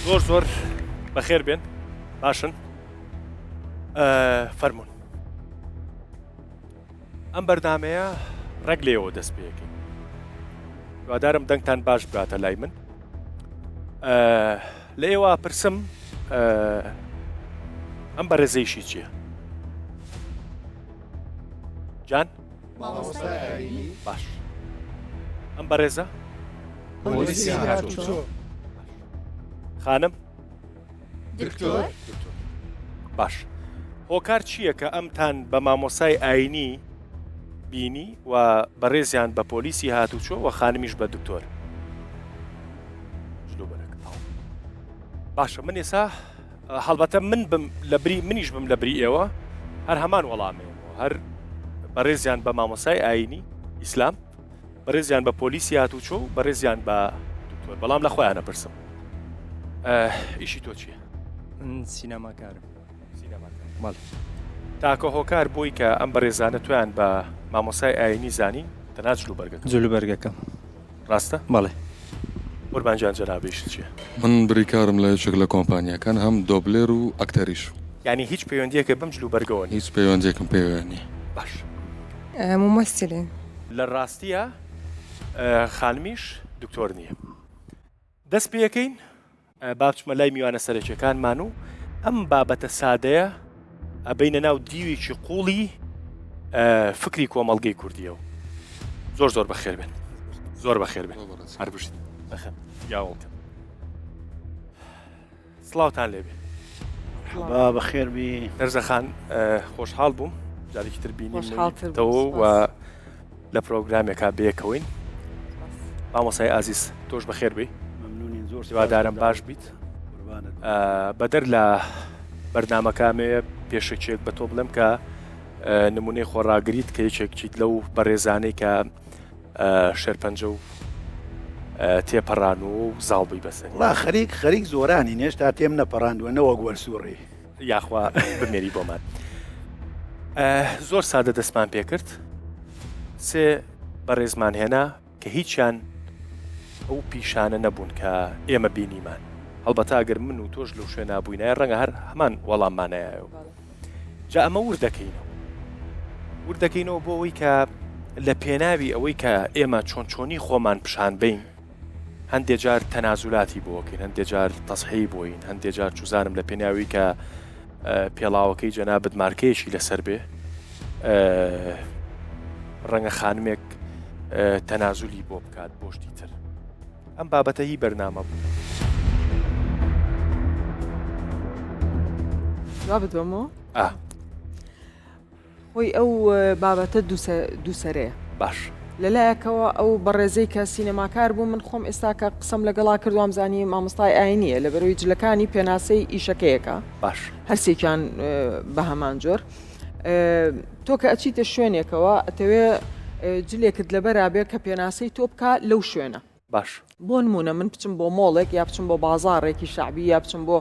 زۆر زۆر بەخێر بێن باشن فەرمونون ئەم بەرنمەیە ڕێک لێەوە دەست پێەکەین هیوادارم دەنگتان باش بگاتە لای من لە ئێوە پرسم ئەم بەڕێزەیشی چییە؟ جان باش ئەم بەڕێزە خانم دکتۆر باش هۆکار چییە کە ئەمتان بە مامۆسای ئاینی بینی و بەڕێزیان بە پۆلیسی هاتوچۆ و خانمیش بە دکتۆر باشە من ئێسا هەڵبەتە من بم لە بری منیش بم لە بری ئێوە هەر هەمان وەڵامێنەوە هەر بەڕێزیان بە مامۆسای ئاینی ئیسلام بەڕێزیان بە پۆلیسی هاتوچۆ و بەڕێزیان بە دکتۆر بەڵام لە خۆیانە پرسم ئیشی تۆ چییە؟ من سینەماکارم سینەماکار بەڵێ تاکە هۆکار بۆی کە ئەم بەڕێزانە تویان بە مامۆسای ئاینی زانی تەنها جلوبەرگەکە جلوبەرگەکەم ڕاستە؟ بەڵێ. قوربان گیان جەنابیشت چیە؟ من بریکارم لە یەکێک لە کۆمپانیاکان هەم دۆبلێر و ئەکتەریش. یانی هیچ پەیوەندیەکت بەم جل و بەرگەوە نیە؟ هیچ پەیوەندیەکم پێوەیە نیە. باش. ممثلین. لە ڕاستیا خانمیش دکتۆر نیە. دەست پێکەین با بچمە لای میوانە سەرەکیەکانمان و ئەم بابەتە سادەیە ئەبینە ناو دیوێکی قوڵی فکری کۆمەڵگەی کوردیەوە زۆر زۆر بەخێر بێن زۆر بەخێر بێن هەر بژیت یاوەڵکەم سڵاوتان لێبێ با بەخێربی دەرزەخان خۆشحاڵ بووم جارێکی تر بینیتەوە و لە پرۆگرامێکا بێکەوەین مامۆسای ئازیز تۆش بەخێر بی زۆر هیوادارم باش بیت بەدەر لە بەرنمەکامێ پێشەکیێک بە تۆ بڵێم کە نمونەی خۆڕاگریت کە یەکێک چیت لەو بەڕێزانەی کە شێرپەنجە و تێپەڕان و زاڵ بووی بەسەری. وەڵا خەریک خەریک زۆرانین هێشتا تێم نەپەڕاندووە نەوەک وەرسوڕی. یاخوا بمێری بۆمان. زۆر سادە دەستمان پێکرد سێ بەڕێزمان هێنا کە هیچیان ئەو پیشانە نەبوون کە ئێمە بینیمان هەڵبەتە ئەگەر من و تۆش لەو شوێنا بووینایە ڕەنگە هەر هەمان وەڵاممانایەوە. جا ئەمە ورد دەکەینەوە ورد دەکەینەوە بۆ ئەوەی کە لە پێناوی ئەوەی کە ئێمە چۆن چۆنی خۆمان پیشان بین هەندێ جار تەنازولاتی بۆکەین هەندێ جار تەسحی بۆین هەندێ جار چوزانم لە پێناوی کە پێڵاوەکەی جەنابت مارکەیەکی لەسەر بێ ڕەنگە خانمێک تەنازولی بۆ بکات بۆشتی تر ئەم بابەتە هی بەرنامە بوو. جوابت بەمەوە؟ ئا. خۆی ئەو بابەتە دووسەرەیە. باش. لەلایەکەوە ئەو بەڕێزەی کە سینەماکار بوو من خۆم ئێستا کە قسەم لەگەڵا کرد وامزانی مامۆستای ئاینییە لەبەرەوەی جلەکانی پێناسەی ئیشەکەیەکە. باش. هەرسێکیان بە هەمان جۆر. تۆ کە ئەچیتە شوێنێکەوە ئەتەوێ جلێکت لەبەرا بێ کە پێناسەی تۆ بکا لەو شوێنە. باش. بۆ نموونە من بچم بۆ مۆڵێک یا بچم بۆ بازاڕێکی شەعبی یا بچم بۆ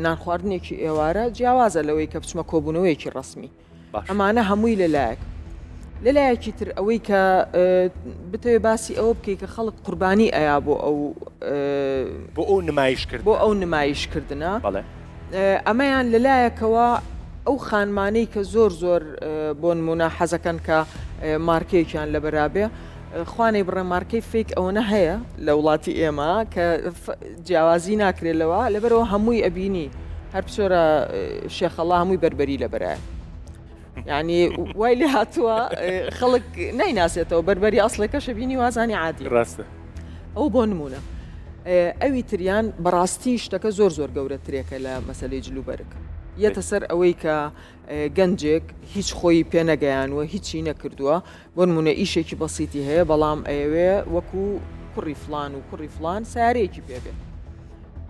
نانخواردنێکی ئێوارە جیاوازە لەوەی کە بچمە کۆبوونەوەیەکی ڕەسمی. باش. ئەمانە هەمووی لەلایەک. لەلایەکی تر ئەوەی کە بتەوێ باسی ئەوە بکەی کە خەڵک قوربانی ئەیا بۆ ئەو بۆ ئەو نمایشکردنە. بۆ ئەو نمایشکردنە. بەڵێ. ئەمەیان لەلایەکەوە ئەو خانمانەی کە زۆر زۆر بۆ نمونە حەزەکەن کە مارکەیەکیان لەبەرابێ خوانەی بڕێ مارکەی fake ئەوەنە هەیە لە وڵاتی ئێمە کە جیاوازی ناکرێت لەوە لەبەرەوە هەمووی ئەبینی هەر بچۆرە شێخەڵا هەمووی بەربەری لەبەرایە یعنی وای لێ هاتووە خەڵک نایناسێتەوە بەربەری ئەسڵەکەشە بینی وازانی عادی ڕاستە ئەو بۆ نمونە ئەوی تریان بەڕاستی شتەکە زۆر زۆر گەورەترێکە لە مەسەلەی جلوبەرگ یەتە سەر ئەوەی کە گەنجێک هیچ خۆی پێنەگەیانوە هیچی نەکردووە بۆ نمونە ئیشێکی بەسیتی هەیە بەڵام ئەیەوێ وەکو کوڕی فلان و کوڕی فلان سیارەیەکی پێبێ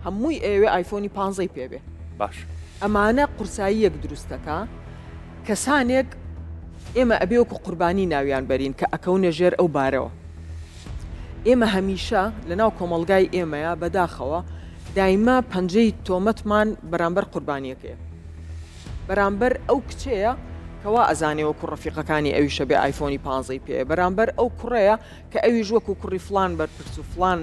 هەمووی ئەیەوێ ئایفۆنی پانزەی پێبێ باش ئەمانە قورساییەک دروستەکە کەسانێک ئێمە ئەبێ وەکو قوربانی ناویان بەرین کە ئەکەونە ژێر ئەو بارەوە ئێمە هەمیشە لەناو کۆمەڵگای ئێمەیا بەداخەوە دایمە پەنجەی تۆمەتمان بەرامبەر قوربانیەکەیە بەرامبەر ئەو کچەیە کەوا ئەزانێ وەکو ڕەفیقەکانی ئەویشە بێ ئایفۆنی پانزەی پێیە بەرامبەر ئەو کوڕەیە کە ئەویش وەکو کوڕی فڵان بەرپرس و فڵان.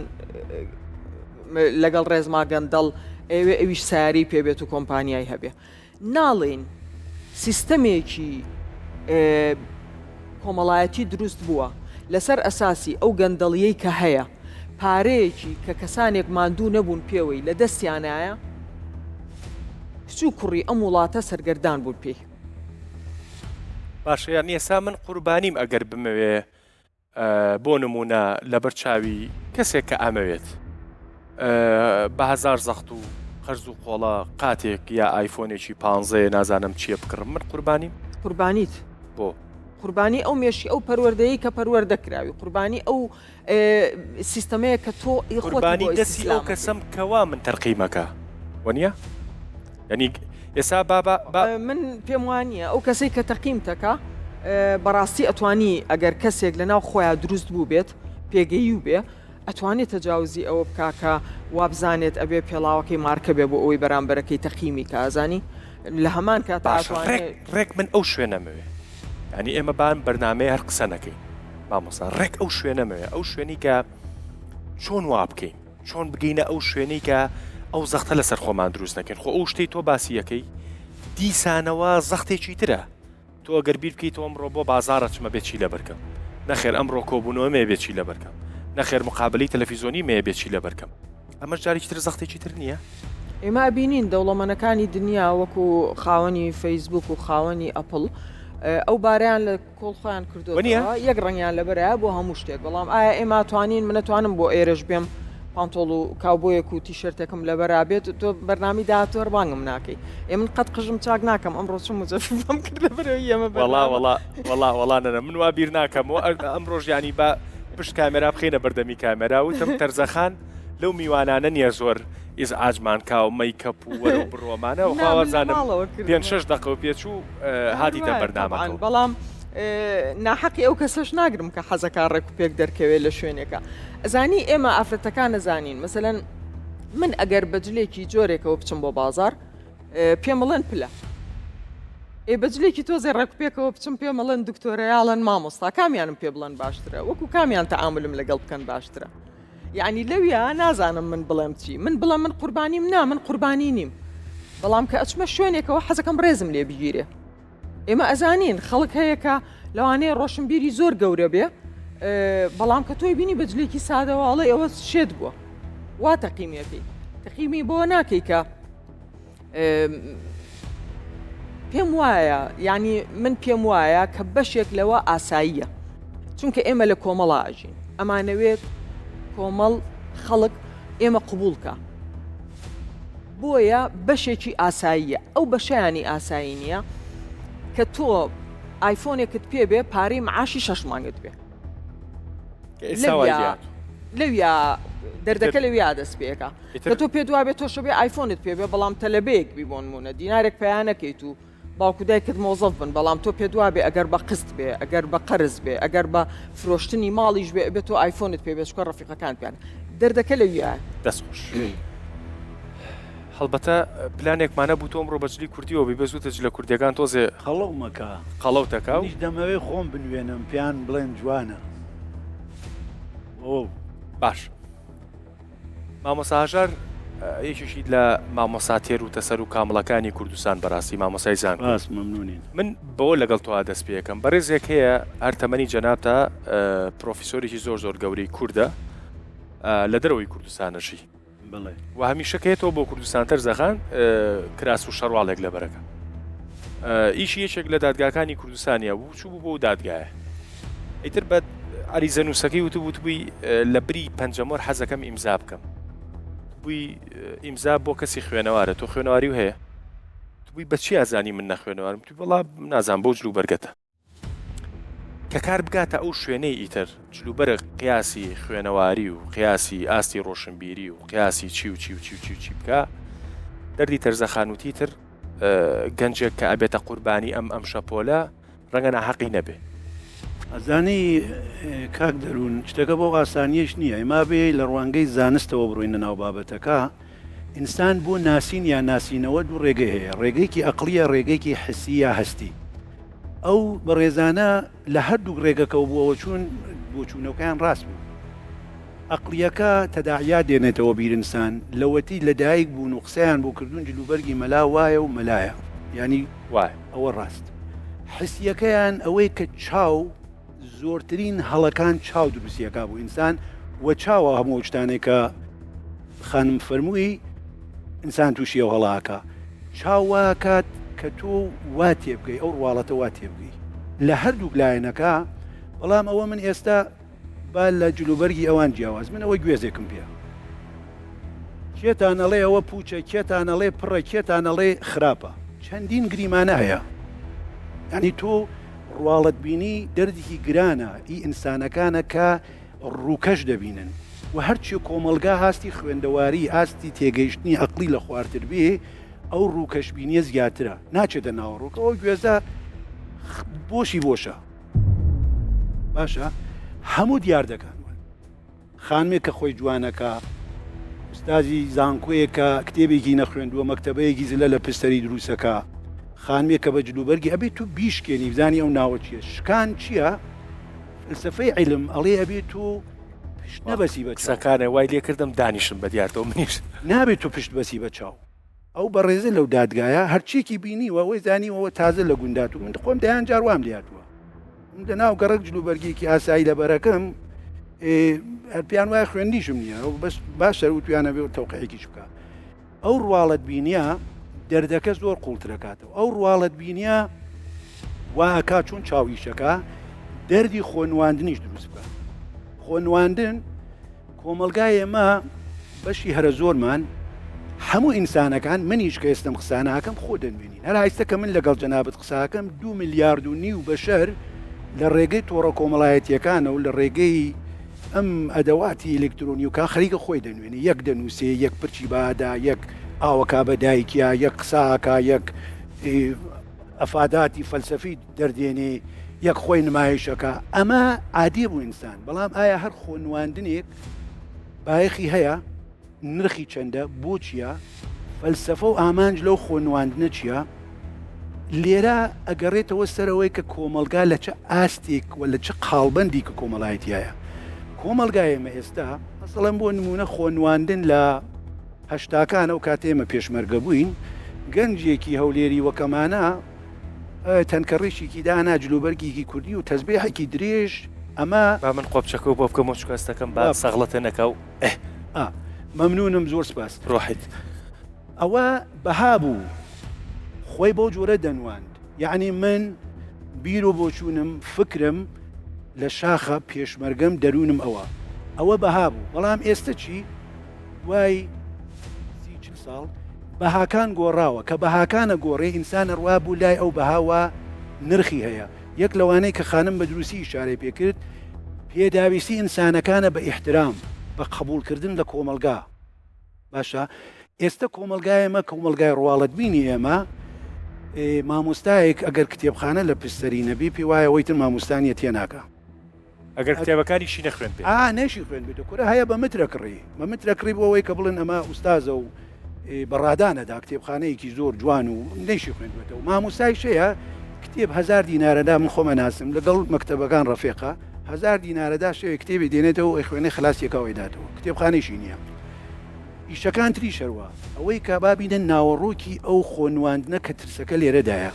لەگەڵ ڕێزما گەندەڵ ئەیەوێ ئەویش سەیارەی پێ بێت و کۆمپانیای هەبێ. ناڵێین سیستەمێکی کۆمەڵایەتی دروست بووە لەسەر ئەساسی ئەو گەندەڵیەی کە هەیە پارەیەکی کە کەسانێک ماندوو نەبوون پێوەی لە دەستیانایە کچ و کوڕی ئەم وڵاتە سەرگەردان بوون پێی. باشە یانی ئێستا من قوربانیم ئەگەر بمەوێ بۆ نموونە لەبەر چاوی کەسێک کە ئەمەوێت بە هەزار زەخت و قەرز و قۆڵە قاتێک یا ئایفۆنێکی پانزەیە نازانم چییە بکڕم من قوربانیم؟ قوربانیت. بۆ؟ قوربانی ئەو مێشکی ئەو پەروەردەیەی کە پەروەردە کراوی قوربانی ئەو سیستەمەیە کە تۆ خۆت قوربانی دەستی ئەو کەسەم کەوا من تەرقیمەکە وەنیە؟ یعنی ئێسا با با با من پێم وانییە ئەو کەسەی کە تەقیمتەکە بەڕاستی ئەتوانی ئەگەر کەسێک لە ناو خۆیان دروست بوو بێت پێگەیی و بێ ئەتوانێت تەجاوزی ئەوە بکا کە وابزانێت ئەبێ پێڵاوەکەی مارکە بێ بۆ ئەوەی بەرامبەرەکەی تەقیمی کا ئەزانی لە هەمان کاتا باشە ڕێک ڕێک من ئەو شوێنەمەوێ یعنی ئێمە بان بەرنامەیە هەر قسە نەکەین مامۆسا ڕێک ئەو شوێنەمەوێ ئەو شوێنی کە چۆن وا بکەین چۆن بگەینە ئەو شوێنەی کە ئەو زەختە لەسەر خۆمان دروست نەکەین خۆ ئەو شتەی تۆ باسی یەکەی دیسانەوە زەختێکی ترە تۆ ئەگەر بیر بکەیتەوە ئەمڕۆ بۆ بازاڕ ئەچمە بێ چی لەبەر کەم نەخێر ئەمڕۆ کۆبوونەوەم هەیە بێ چی لەبەر کەم نەخێر مقابەلەی تەلەفیزۆنیم هەیە بێ چی لەبەر کەم ئەمەش جارێکی تر زەختێکی تر نییە؟ ئێمە ئەبینین دەوڵەمەنەکانی دنیا وەکو خاوەنی فەیسبوک و خاوەنی ئەپڵ ئەو بارەیان لە کۆڵ خۆیان کردۆتەوە یەک ڕەنگیان لەبەرایە بۆ هەموو شتێک بەڵام ئایا ئێمە توانین منە توانم بۆ ئێرەش بێم پانتۆڵ و کاوبۆیەک و تیشێرتێکم لەبەرا بێت تۆ بەرنامی داهاتوو هەر بانگم ناکەی ئێ من قەت قژم چاک ناکەم ئەمڕۆ چوم مجەففەم کرد لەبەرەوەی ئێمە وەڵا وەڵا وەڵا وەڵا نەنە من وا بیر ناکەمەوە ئەمڕۆژ یانی با پشت کامێرا بخەینە بەردەمی کامێرا وتم تەرزەخان لەو میوانانە نییە زۆر ئیزعاجمان کا و مەیکەپ و وەرە و بڕۆمانە و نا من لە خواوەزانم ماڵەوە پێنج کردمە شەش دەقە و پێچوو هاتیتە هەر وایە تەبعەن بەرنامەکەوە. بەڵام ناحەقی ئەو کەسەش ناگرم کە حەزەکا ڕێک و پێک دەرکەوێ لە شوێنێکا ئەزانی ئێمە ئافرەتەکان ئەزانین مەسەلەن من ئەگەر بە جلێکی جۆرێکەوە بچم بۆ بازار پێم بڵێن پلە ئێ بە جلێکی تۆزێ ڕێک و پێکەوە بچم پێم بڵێن دکتۆرە یاڵەن مامۆستا کامیانم پێ بڵێن باشترە وەکو کامیان تەعاملم لەگەڵ بکەن باشترە یعنی لەویا نازانم من بڵێم چی من بڵێم من قوربانیم نا من قوربانی نیم بەڵام کە ئەچمە شوێنێکەوە حەزەکەم ڕێزم لێ بگیرێ ئێمە ئەزانین خەڵک هەیە کە لەوانەیە ڕۆشنبیری زۆر گەورە بێ بەڵام کە تۆی بینی بە جلێکی سادەوە ئەڵێ ئەوە شێت بووە وا تەقیمیەکەی تەقیمی بۆ ناکەی کە پێم وایە یعنی من پێم وایە کە بەشێک لەوە ئاساییە چونکە ئێمە لە کۆمەڵا ئەژین ئەمانەوێت کۆمەڵ خەڵک ئێمە قوبولکە بۆیە بەشێکی ئاساییە ئەو بەشەیانی ئاسایی نییە کە تۆ ئایفۆنێکت پێ بێ پارەی معاشی شەش مانگت بێ لەویا دەردەکە لەویا دەست پێەکە کە تۆ پێ دوابێت تۆ شەبێ ئایفۆنت پێ بێ بەڵام تەلەبەیەک بی بۆنمونە دینارێک پیا نەکەیت و باوک و دایکت مۆزەف بن بەڵام تۆ پێت وابێ ئەگەر بە قست بێ ئەگەر بە قەرز بێ ئەگەر بە فرۆشتنی ماڵیش بێ ئەبێ تۆ ئایفۆنت پێ بێ چونکە ڕەفیقەکانت پێیان دەردەکە لەویایە. دەست خۆش. هەڵبەتە پلانێکمان هەبوو تۆ ئەمڕۆ بە جلی کوردیەوە بی بەس وتت جلە کوردیەکان تۆزێ قەڵەو مەکە. قەڵەوت ئەکا و. منیش دەمەوێ خۆم بنوێنم پێیان بڵێن جوانە. ئۆو باش. مامۆستا هەژار یەکێکیت لە مامۆستا تێر و تەسەر و کامڵەکانی کوردستان بەڕاستی مامۆستای زانکۆ سپاس مەمنونین. من بەوە لەگەڵ تۆ دەست پێ ئەکەم بەڕێزێک هەیە هەر تەمەنی جەنابتە پرۆفیسۆرێکی زۆر زۆر گەورەی کوردە لە دەرەوەی کوردستانەژی بەڵێ و هەمیشە کە یەتەوە بۆ کوردستان تەرزەخان کراس و شەڕواڵێک لەبەرەکە ئیشی یەکێک لە دادگاکانی کوردستانیا بوو چوو بوو بۆ دادگایە ئیتر بە عەریزە نووسەکەی وتبوو وتبووی لە بری پەنجەمۆر حەزەکەم ئیمزا بکەم بووی ئیمزا بۆ کەسی خوێنەوارە تۆ خوێنەواری و هەیە بووی بە چی ئازانی من نەخوێنەوارم توی وەڵا نازان بۆ جلو بەرگەتە کە کار بگاتە ئەو شوێنەی ئیتر جلوبەرگ قیاسی خوێنەواری و قیاسی ئاستی ڕۆشنبیری و قیاسی چی و چی و چی و چی و چی بکە دەردی تەرزەخانوتی تر گەنجێک کە ئەبێتە قوربانی ئەم ئەم شەپۆلە ڕەنگە ناحەقی نەبێ. ئەزانی کاک دەروون شتەکە بەو ئاسانیەش نییە ئێمە بێ لە ڕوانگەی زانستەوە بڕۆینە ناو بابەتەکە ئینسان بۆ ناسین یا ناسینەوە دوو ڕێگەی هەیە ڕێگەیەکی ئەقڵیە ڕێگەیەکی حسی یا هەستی ئەو بەڕێزانە لە هەردووک ڕێگەکەەوە بووەوە چوون بۆچوونەکەیان ڕاست بوو. ئەقڵیەکە تەداعیات دێنێتەوە بیر ئینسان لەوەتی لەدایک بوون و قسەیان بۆ کردوون جلوبەرگی مەلا وایە و مەلایە یانی وایە. ئەوە ڕاست حسیەکەیان ئەوەی کە چاو زۆرترین هەڵەکان چاو دروستیەکا بۆ ئینسان و چاوە هەموو ئەو شتانەی کە خانم فەرمووی ئینسان تووشی ئەو هەڵە ئەکا چاو وا ئەکات کە تۆ وا تێبگەی ئەو ڕواڵەتە وا تێبگەی لە هەردووک لایەنەکە بەڵام ئەوە من ئێستا با لە جلوبەرگی ئەوان جیاواز من ئەوە گوێزێکم پێ کێتان ئەڵێ ئەوە پوچە کێتان ئەڵێ پڕە کێتان ئەڵێ خراپە چەندین گریمانە هەیە یعنی تۆ ڕواڵەت بینی دەردێکی گرانە ئی ئینسانەکانە کە ڕووکەش دەبینن و هەرچی کۆمەڵگا ئاستی خوێندەواری ئاستی تێگەیشتنی ئەقڵی لە خوارتر بێ ئەو ڕووکەش بینیە زیاترە ناچێتە ناوەڕۆکەوە گوێزە بۆشی بۆشە باشە هەموو دیاردەکان وان خانمێک کە خۆی جوانەکە ئوستازی زانکۆیەک کە کتێبێکی نەخوێندووە مەکتەبەیەکی زلە لە پشت سەری دروستەکە خانمێک کە بە جلوبەرگی ئەبێ تو بیشکێنی بزانی ئەو ناوە چییە شکان چییە فەلسەفەی عیلم ئەڵێ ئەبێ تۆ پشت نەبەسی بە چاو قسەکانێ وای لێکردم دانیشم بە دیارتەوە منیش. نابێ تۆ پشت بەسی بە چاو. ئەو بەڕێزە لەو دادگایە هەرچیەکی بینیوە ئەوەی زانیوە ئەوە تازە لە گوند هاتوو من خۆم دەیان جار وام لێ هاتووە من لە ناو گەڕەک جلوبەرگێکی ئاسایی لەبەرەکەم هەر پێیان وایە خوێندنیشم نییە ئەو بەس باش سەروتویانە بێ و تەوقعێکیش بکە ئەو ڕواڵەت بینیە دەردەکە زۆر قوڵترەکاتەوە ئەو ڕواڵەت بینیە وا ئەکا چۆن چاو ئیشەکە دەردی خۆنواندنیش دروست بکە خۆنواندن کۆمەڵگای ئێمە بەشی هەرە زۆرمان هەموو ئینسانەکان منیش کە ئێستەم قسانە ئەکەم خۆ دەنوێنین هەر ئایستە کە من لەگەڵ جەنابت قسە ئەکەم دوو ملیارد و نیو بەشەر لە ڕێگەی تۆڕە کۆمەڵایەتیەکانە و لە ڕێگەی ئەم ئەدەواتی ئەلکترۆنی و کا خەریکە خۆی دەنوێنێ یەک دەنووسێ یەک پرچی بادا یەک ئاوەکا بە دایکیا یەک قسە ئەکا یەک ئەفاداتی فەلسەفی دەردێنێ یەک خۆی نمایش ئەکا ئەمە عادیە بۆ ئینسان بەڵام ئایا هەر خۆ نواندنێک بایەخی هەیە نرخی چەندە بۆ چییە فەلسەفە و ئامانج لەو خۆ نواندنە چییە لێرە ئەگەڕێتەوە سەرەوەی کە کۆمەڵگا لە چ ئاستێک و لە چ قاڵبەندی کە کۆمەڵایەتیایە کۆمەڵگای ئێمە ئێستا مەسەڵەن بۆ نمونە خۆ نواندن لە هەشتاکان ئەو کاتەی ئێمە پێشمەرگە بووین گەنجێکی هەولێری وەکەمانە تەنکە ڕیشێکی دانا جلوبەرگێکی کوردی و تەزبێحێکی درێژ ئەمە با من قۆپچەکەو بۆ بکەمەوە چونکە هەستەکەم با سەغڵەتێ نەکا و ئه. ئا مەمنونم زۆر سپاس. ڕۆحت. ئەوە بەها بوو خۆی بەو جۆرە دەنواند یەعنی من بیر و بۆچوونم فکرم لە شاخە پێشمەرگەم دەروونم ئەوە ئەوە بەها بوو بەڵام ئێستە چی؟ دوای 30 چل ساڵ بەهاکان گۆڕاوە کە بەهاکان ئەگۆڕێ ئینسان ئەڕوا بو لای ئەو بەها وا نرخی هەیە یەک لەوانەی کە خانم بە دروستی ئیشارەی پێ کرد پێداویستی ئینسانەکانە بە ئیحترام بە قەبوڵ کردن لە کۆمەڵگا باشە ئێستە کۆمەڵگای ئێمە کۆمەڵگای ڕواڵەت بینی ئێمە مامۆستایەک ئەگەر کتێبخانە لە پشت سەری نەبی پێی وایە ئەوەی تر مامۆستا نیە تێناگا. ئەگەر کتێبەکانیشی نەخوێندبێ. ئا نەیشی خوێندبێتەوە کورە هەیە بە مترە کڕی بە مترە کڕی بۆ ئەوەی کە بڵێن ئەمە ئوستازە و بە ڕادانەدا کتێبخانەیەکی زۆر جوان و نەیشی خوێندوێتەوە مامۆستایش هەیە کتێب هەزار دینارەدا من خۆمە ناسم لەگەڵ مەکتەبەکان ڕەفێقە هەزار دینارەدا شەوێ کتێبی دێنێتەوە ئەیخوێنێ خەلاسیەکە ئەوەی داتەوە کتێبخانەیشی نییە ئیشەکان تریش هەروا. ئەوەی کە با بینە ناوەڕۆکی ئەو خۆ نواندنە کە ترسەکە لێرەدایە.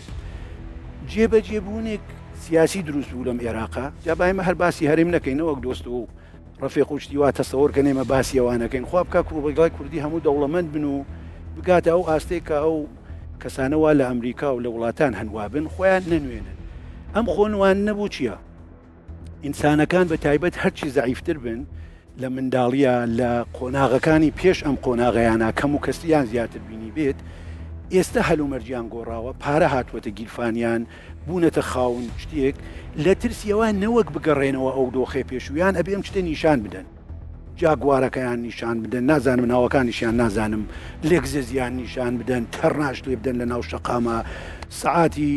جێ بەجێ بوونێک سیاسی دروست بوو لەم ئێراقە. جا با ئێمە هەر باسی هەرێم نەکەین نەوەک دۆست و ڕەفیق و شتی وا تەسەوەر کەن ئێمە باسی ئەوان ئەکەین. خوا بکا کۆمەڵگای کوردی هەموو دەوڵەمەند بن و بگاتە ئەو ئاستەی کە ئەو کەسانە وا لە ئەمریکا و لە وڵاتان هەن وا بن خۆیان نەنوێنن. ئەم خۆ نواندنە بۆ چییە؟ ئینسانەکان بە تایبەت هەرچی زەعیفتر بن لە منداڵیە لە قۆناغەکانی پێش ئەم قۆناغەیانە کەم و کەسریان زیاتر بینی بێت ئێستا هەلومەرجیان گۆڕاوە پارە هاتووەتە گیرفانیان بوونەتە خاون شتێک لە ترسیەوە نەوەک بگەڕێنەوە ئەو دۆخێ پێشویان ئەبێ ئەم شتە نیشان بدەن. جاگوارەکەیان نیشان بدەن نازانم ناوەکانیشیان نازانم لێکززیان نیشان بدەن تەرناش لێ بدەن لە ناو شەقامە سەعاتی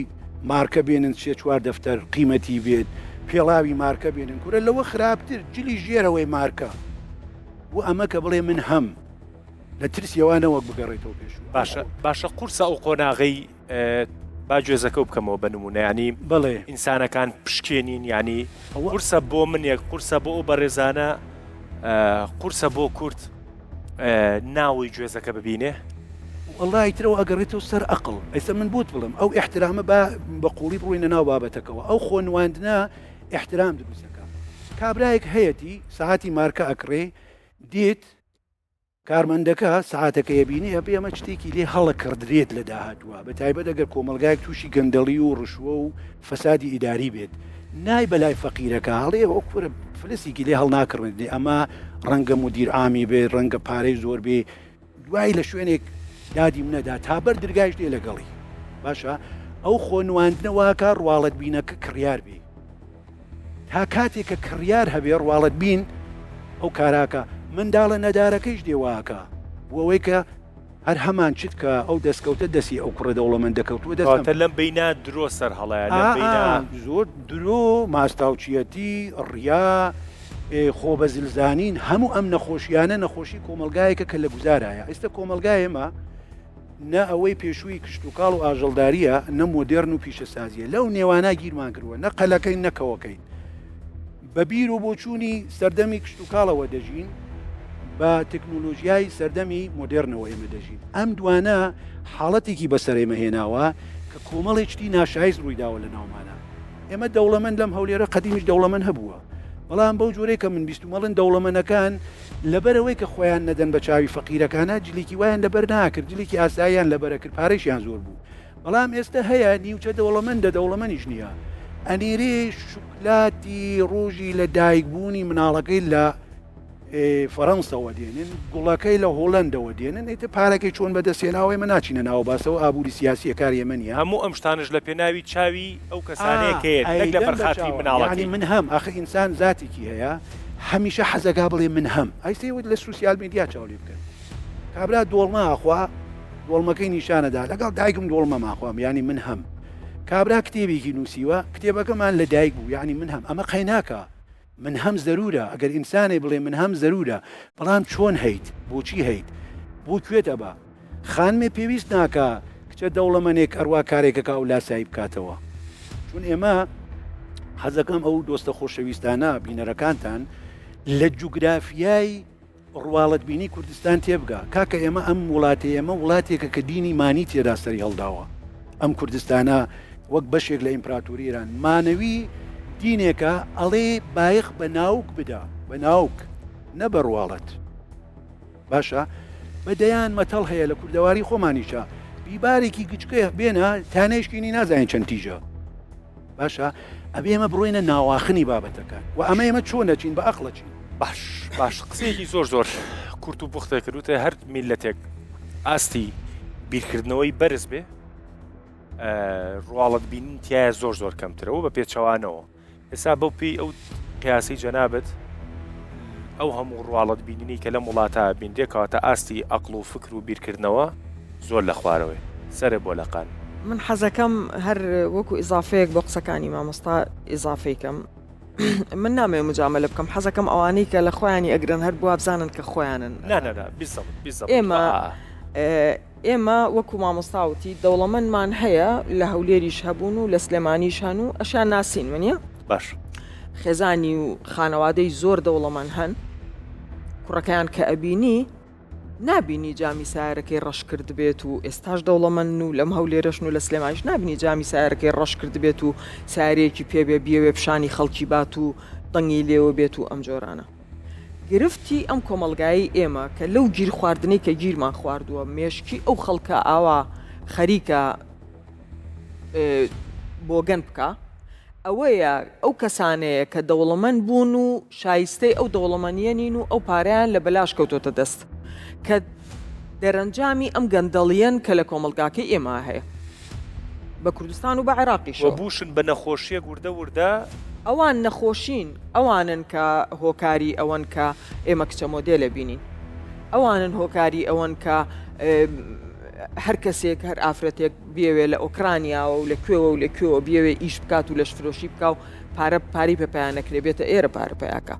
مارکە بێنن سێ چوار دەفتەر قیمەتی بێت پێڵاوی مارکە بێنن کورە لەوە خراپتر جلی ژێرەوەی مارکە بۆ ئەمە کە بڵێ من هەم لە ترسی ئەوە نەوەک بگەڕێتەوە پێشوو. باشە باشە قورسە ئەو قۆناغەی با گوێزەکەو بکەمەوە بە نمونە ینی بەڵێ. ئینسانەکان پشکێنین ینی قورسە بۆ منێک قورسە بۆ ئەو بەڕێزانە. قورسە بۆ کورد ناوی گوێزەکە ببینێ؟ وەڵا ئیترەوە ئەگەڕێتەوە سەر ئەقڵ. ئێستا من بۆت بڵێم ئەو ئیحترامە با بە قوڵی بڕۆینە ناو بابەتەکەوە. ئەو خۆ نواندنە ئیحترام دروست ئەکا. کابرایەک هەیەتی سەعاتی مارکە ئەکڕێ دێت کارمەندەکە سەعاتەکەی ئەبینێ ئەبێ ئەمە شتێکی لێ هەڵەکڕدرێت لە داهاتووە بە تایبەت ئەگەر کۆمەڵگایەک تووشی گەندەڵی و ڕشوە و فەسادی ئیداری بێت نای بەلای فەقیرەکە هەڵێ ئەو کورە فلسێکی لێ هەڵناکڕێت ئەمە ڕەنگە مدیر عامی بێ ڕەنگە پارەی زۆر بێ دوای لە شوێنێک دادی منەدا تا بەر درگایش دێ لەگەڵی باشە ئەو خۆ نواندنە واکە ڕواڵەت بینەکە کڕیار بێ تا کاتێک کە کڕیار هەبێ ڕواڵەت بین ئەو کاراکە منداڵە نەدارەکەیش دێ واکە بۆ ئەوەی کە هەر هەمان چت کە ئەو دەستکەوتە دەستی ئەو کوڕە دەوڵەمەندە کەوتووە دەست کەواتە لەم بەینە درۆ سەر هەڵەیە لەم بەینە. زۆر درۆ، ماستاوچیەتی، ڕیا، خۆ بە زل زانین، هەموو ئەم نەخۆشیانە نەخۆشی کۆمەڵگایەکە کە لە گوزارایە. ئێستا کۆمەڵگای ئێمە نە ئەوەی پێشووی کشتوکاڵ و ئاژەڵدارییە، نە مۆدێرن و پیشەسازییە. لەو نێوانە گیرمان کردووە، نە قەلەکەین نە کەوەکەین. بە بیر و بۆچوونی سەردەمی کشتوکاڵەوە دەژین، بە تەکنۆلۆژیای سەردەمی مۆدێرنەوە ئێمە دەژین. ئەم دوانە حاڵەتێکی بەسەر ئێمە هێناوە کە کۆمەڵێک شتی ناشایست ڕوویداوە لە ناومانا. ئێمە دەوڵەمەند لەم هەولێرە قەدیمیش دەوڵەمەند هەبووە، بەڵام بەو جۆرەی کە من بیستومە ئەڵێن دەوڵەمەنەکان لەبەرئەوەی کە خۆیان نەدەن بە چاوی فەقیرەکانا جلێکی وایان لەبەر ناکرد، جلێکی ئاساییان لەبەر ئەکرد پارەیشیان زۆر بوو. بەڵام ئێستە هەیە نیوچە دەوڵەمەندە دەوڵەمەنیش نییە ئەنێرێ شوکلاتی ڕۆژی لە دایک بوونی مناڵەکەی لە فەرەنسەوە دێنن گوڵەکەی لە هۆڵەندەوە دێنن ئیتر پارەکەی چۆن بەدەست هێناوە ئێمە ناچینە ناوە باسەوە ئابووری سیاسیە کاری ئێمە نییە. هەموو ئەم شتانەش لە پێناوی چاوی ئەو کەسانەیە کە یەت نەک لەبەر خاتری مناڵەکەی. یانی من هەم ئاخر ئینسان زاتێکی هەیە هەمیشە حەزەکا بڵێ من هەم ئەی سەیر لە سوسیال میدیا چاو لێ بکەن کابرا دۆڵمە ئەخوا دۆڵمەکەی نیشانەدا لەگەڵ دایکم دۆڵمەم ئاخوام یانی من هەم کابرا کتێبێکی نووسیوە کتێبەکەمان لە دایک بوو یانی من هەم ئەمە قەیناکە من هەم زەرورە ئەگەر ئینسانێ بڵێ من هەم زەرورە بەڵام چۆن هەیت بۆچی هەیت بۆ کوێت ئەبا خانمێ پێویست ناکا کچە دەوڵەمەنێک ئەڕوا کارێکەکە ئەو لاسایی بکاتەوە چون ئێمە حەزەکەم ئەو دۆستە خۆشەویستانە بینەرەکانتان لە جوگرافیای ڕواڵەتبینی کوردستان تێبگا کاکە ئێمە ئەم وڵاتەی ئێمە وڵاتێکە کە دینی مانی تێدا سەری هەڵداوە ئەم کوردستانە وەک بەشێک لە ئیمپراتۆری ئێران مانەوی دینێکە ئەڵێ بایەخ بە ناوک بدە بە ناوک نە بە ڕواڵەت باشە بە دەیان مەتەڵ هەیە لە کوردەواری خۆمانیشە بیبارێکی گچکە بێنە تانەیشکینی نازانین چەند تیژە باشە ئەبێ ئێمە بڕۆینە ناواخنی بابەتەکان و ئەمە ئێمە چۆن ئەچین بە ئەقڵ ئەچین. باش باش قسەیەکی زۆر زۆر کورت و پوختە کرد وتێ هەر میللەتێک ئاستی بیرکردنەوەی بەرز بێ ڕواڵەت بینین تایە زۆر زۆر کەمترەوە بە پێچەوانەوە ئێستا بەو پێی ئەو قیاسی جەنابەت ئەو هەموو ڕواڵەت بینینی کە لەم وڵاتە بینرێ کەواتە ئاستی ئەقڵ و فکر و بیرکردنەوە زۆر لە خوارەوەی سەرێ بۆ لەقان. من حەزەکەم هەر وەکو ئیزافەیەک بۆ قسەکانی مامۆستا ئیزافەی کەم من نامەوێ مجامەلە بکەم حەزەکەم ئەوانەی کە لە خۆیانی ئەگرن هەر وابزانن کە خۆیانن نا نا نا بالضبط بالضبط ئێمە ئێمە وەکو مامۆستا وتی دەوڵەمەندمان هەیە لە هەولێریش هەبوون و لە سلێمانیش هەن و ئەشیان ناسین وەنیە؟ باش. خێزانی و خانەوادەی زۆر دەوڵەمەند هەن کوڕەکەیان کە ئەبینی نابینی جامی سایارەکەی ڕەش کردبێت و ئێستاش دەوڵەمەندن و لەم هەولێرەشن و لە سلێمانیش نابینی جامی سایارەکەی ڕەش کردبێت و سایارەیەکی پێ بێ بیەوێ پیشانی خەڵکی بات و دەنگی لێوە بێت و ئەم جۆرانە. گرفتی ئەم کۆمەڵگایەی ئێمە کە لەو گیر خواردنەی کە گیرمان خواردووە مێشکی ئەو خەڵکە ئاوا خەریکە بۆگەن بکا ئەوەیە ئەو کەسانەیە کە دەوڵەمەند بوون و شایستەی ئەو دەوڵەمەنیە نین و ئەو پارەیان لە بەلاش کەوتۆتە دەست کە دەرەنجامی ئەم گەندەڵیەن کە لە کۆمەڵگاکەی ئێمە هەیە بە کوردستان و بە عێراقیشەوە. وە بووشن بە نەخۆشیەک وردە وردە. ئەوان نەخۆشین، ئەوانن کە هۆکاری ئەوەن کە ئێمە کچە مۆدێل ئەبینین، ئەوانن هۆکاری ئەوەن کە هەر کەسێک هەر ئافرەتێک بیەوێ لە ئۆکرانیاوە و لە کوێوە و لە کوێوە بیەوێ ئیش بکات و لەشفرۆشی بکا و پارە پارەی پێ پەیا نەکرێ بێتە ئێرە پارە پەیاکا.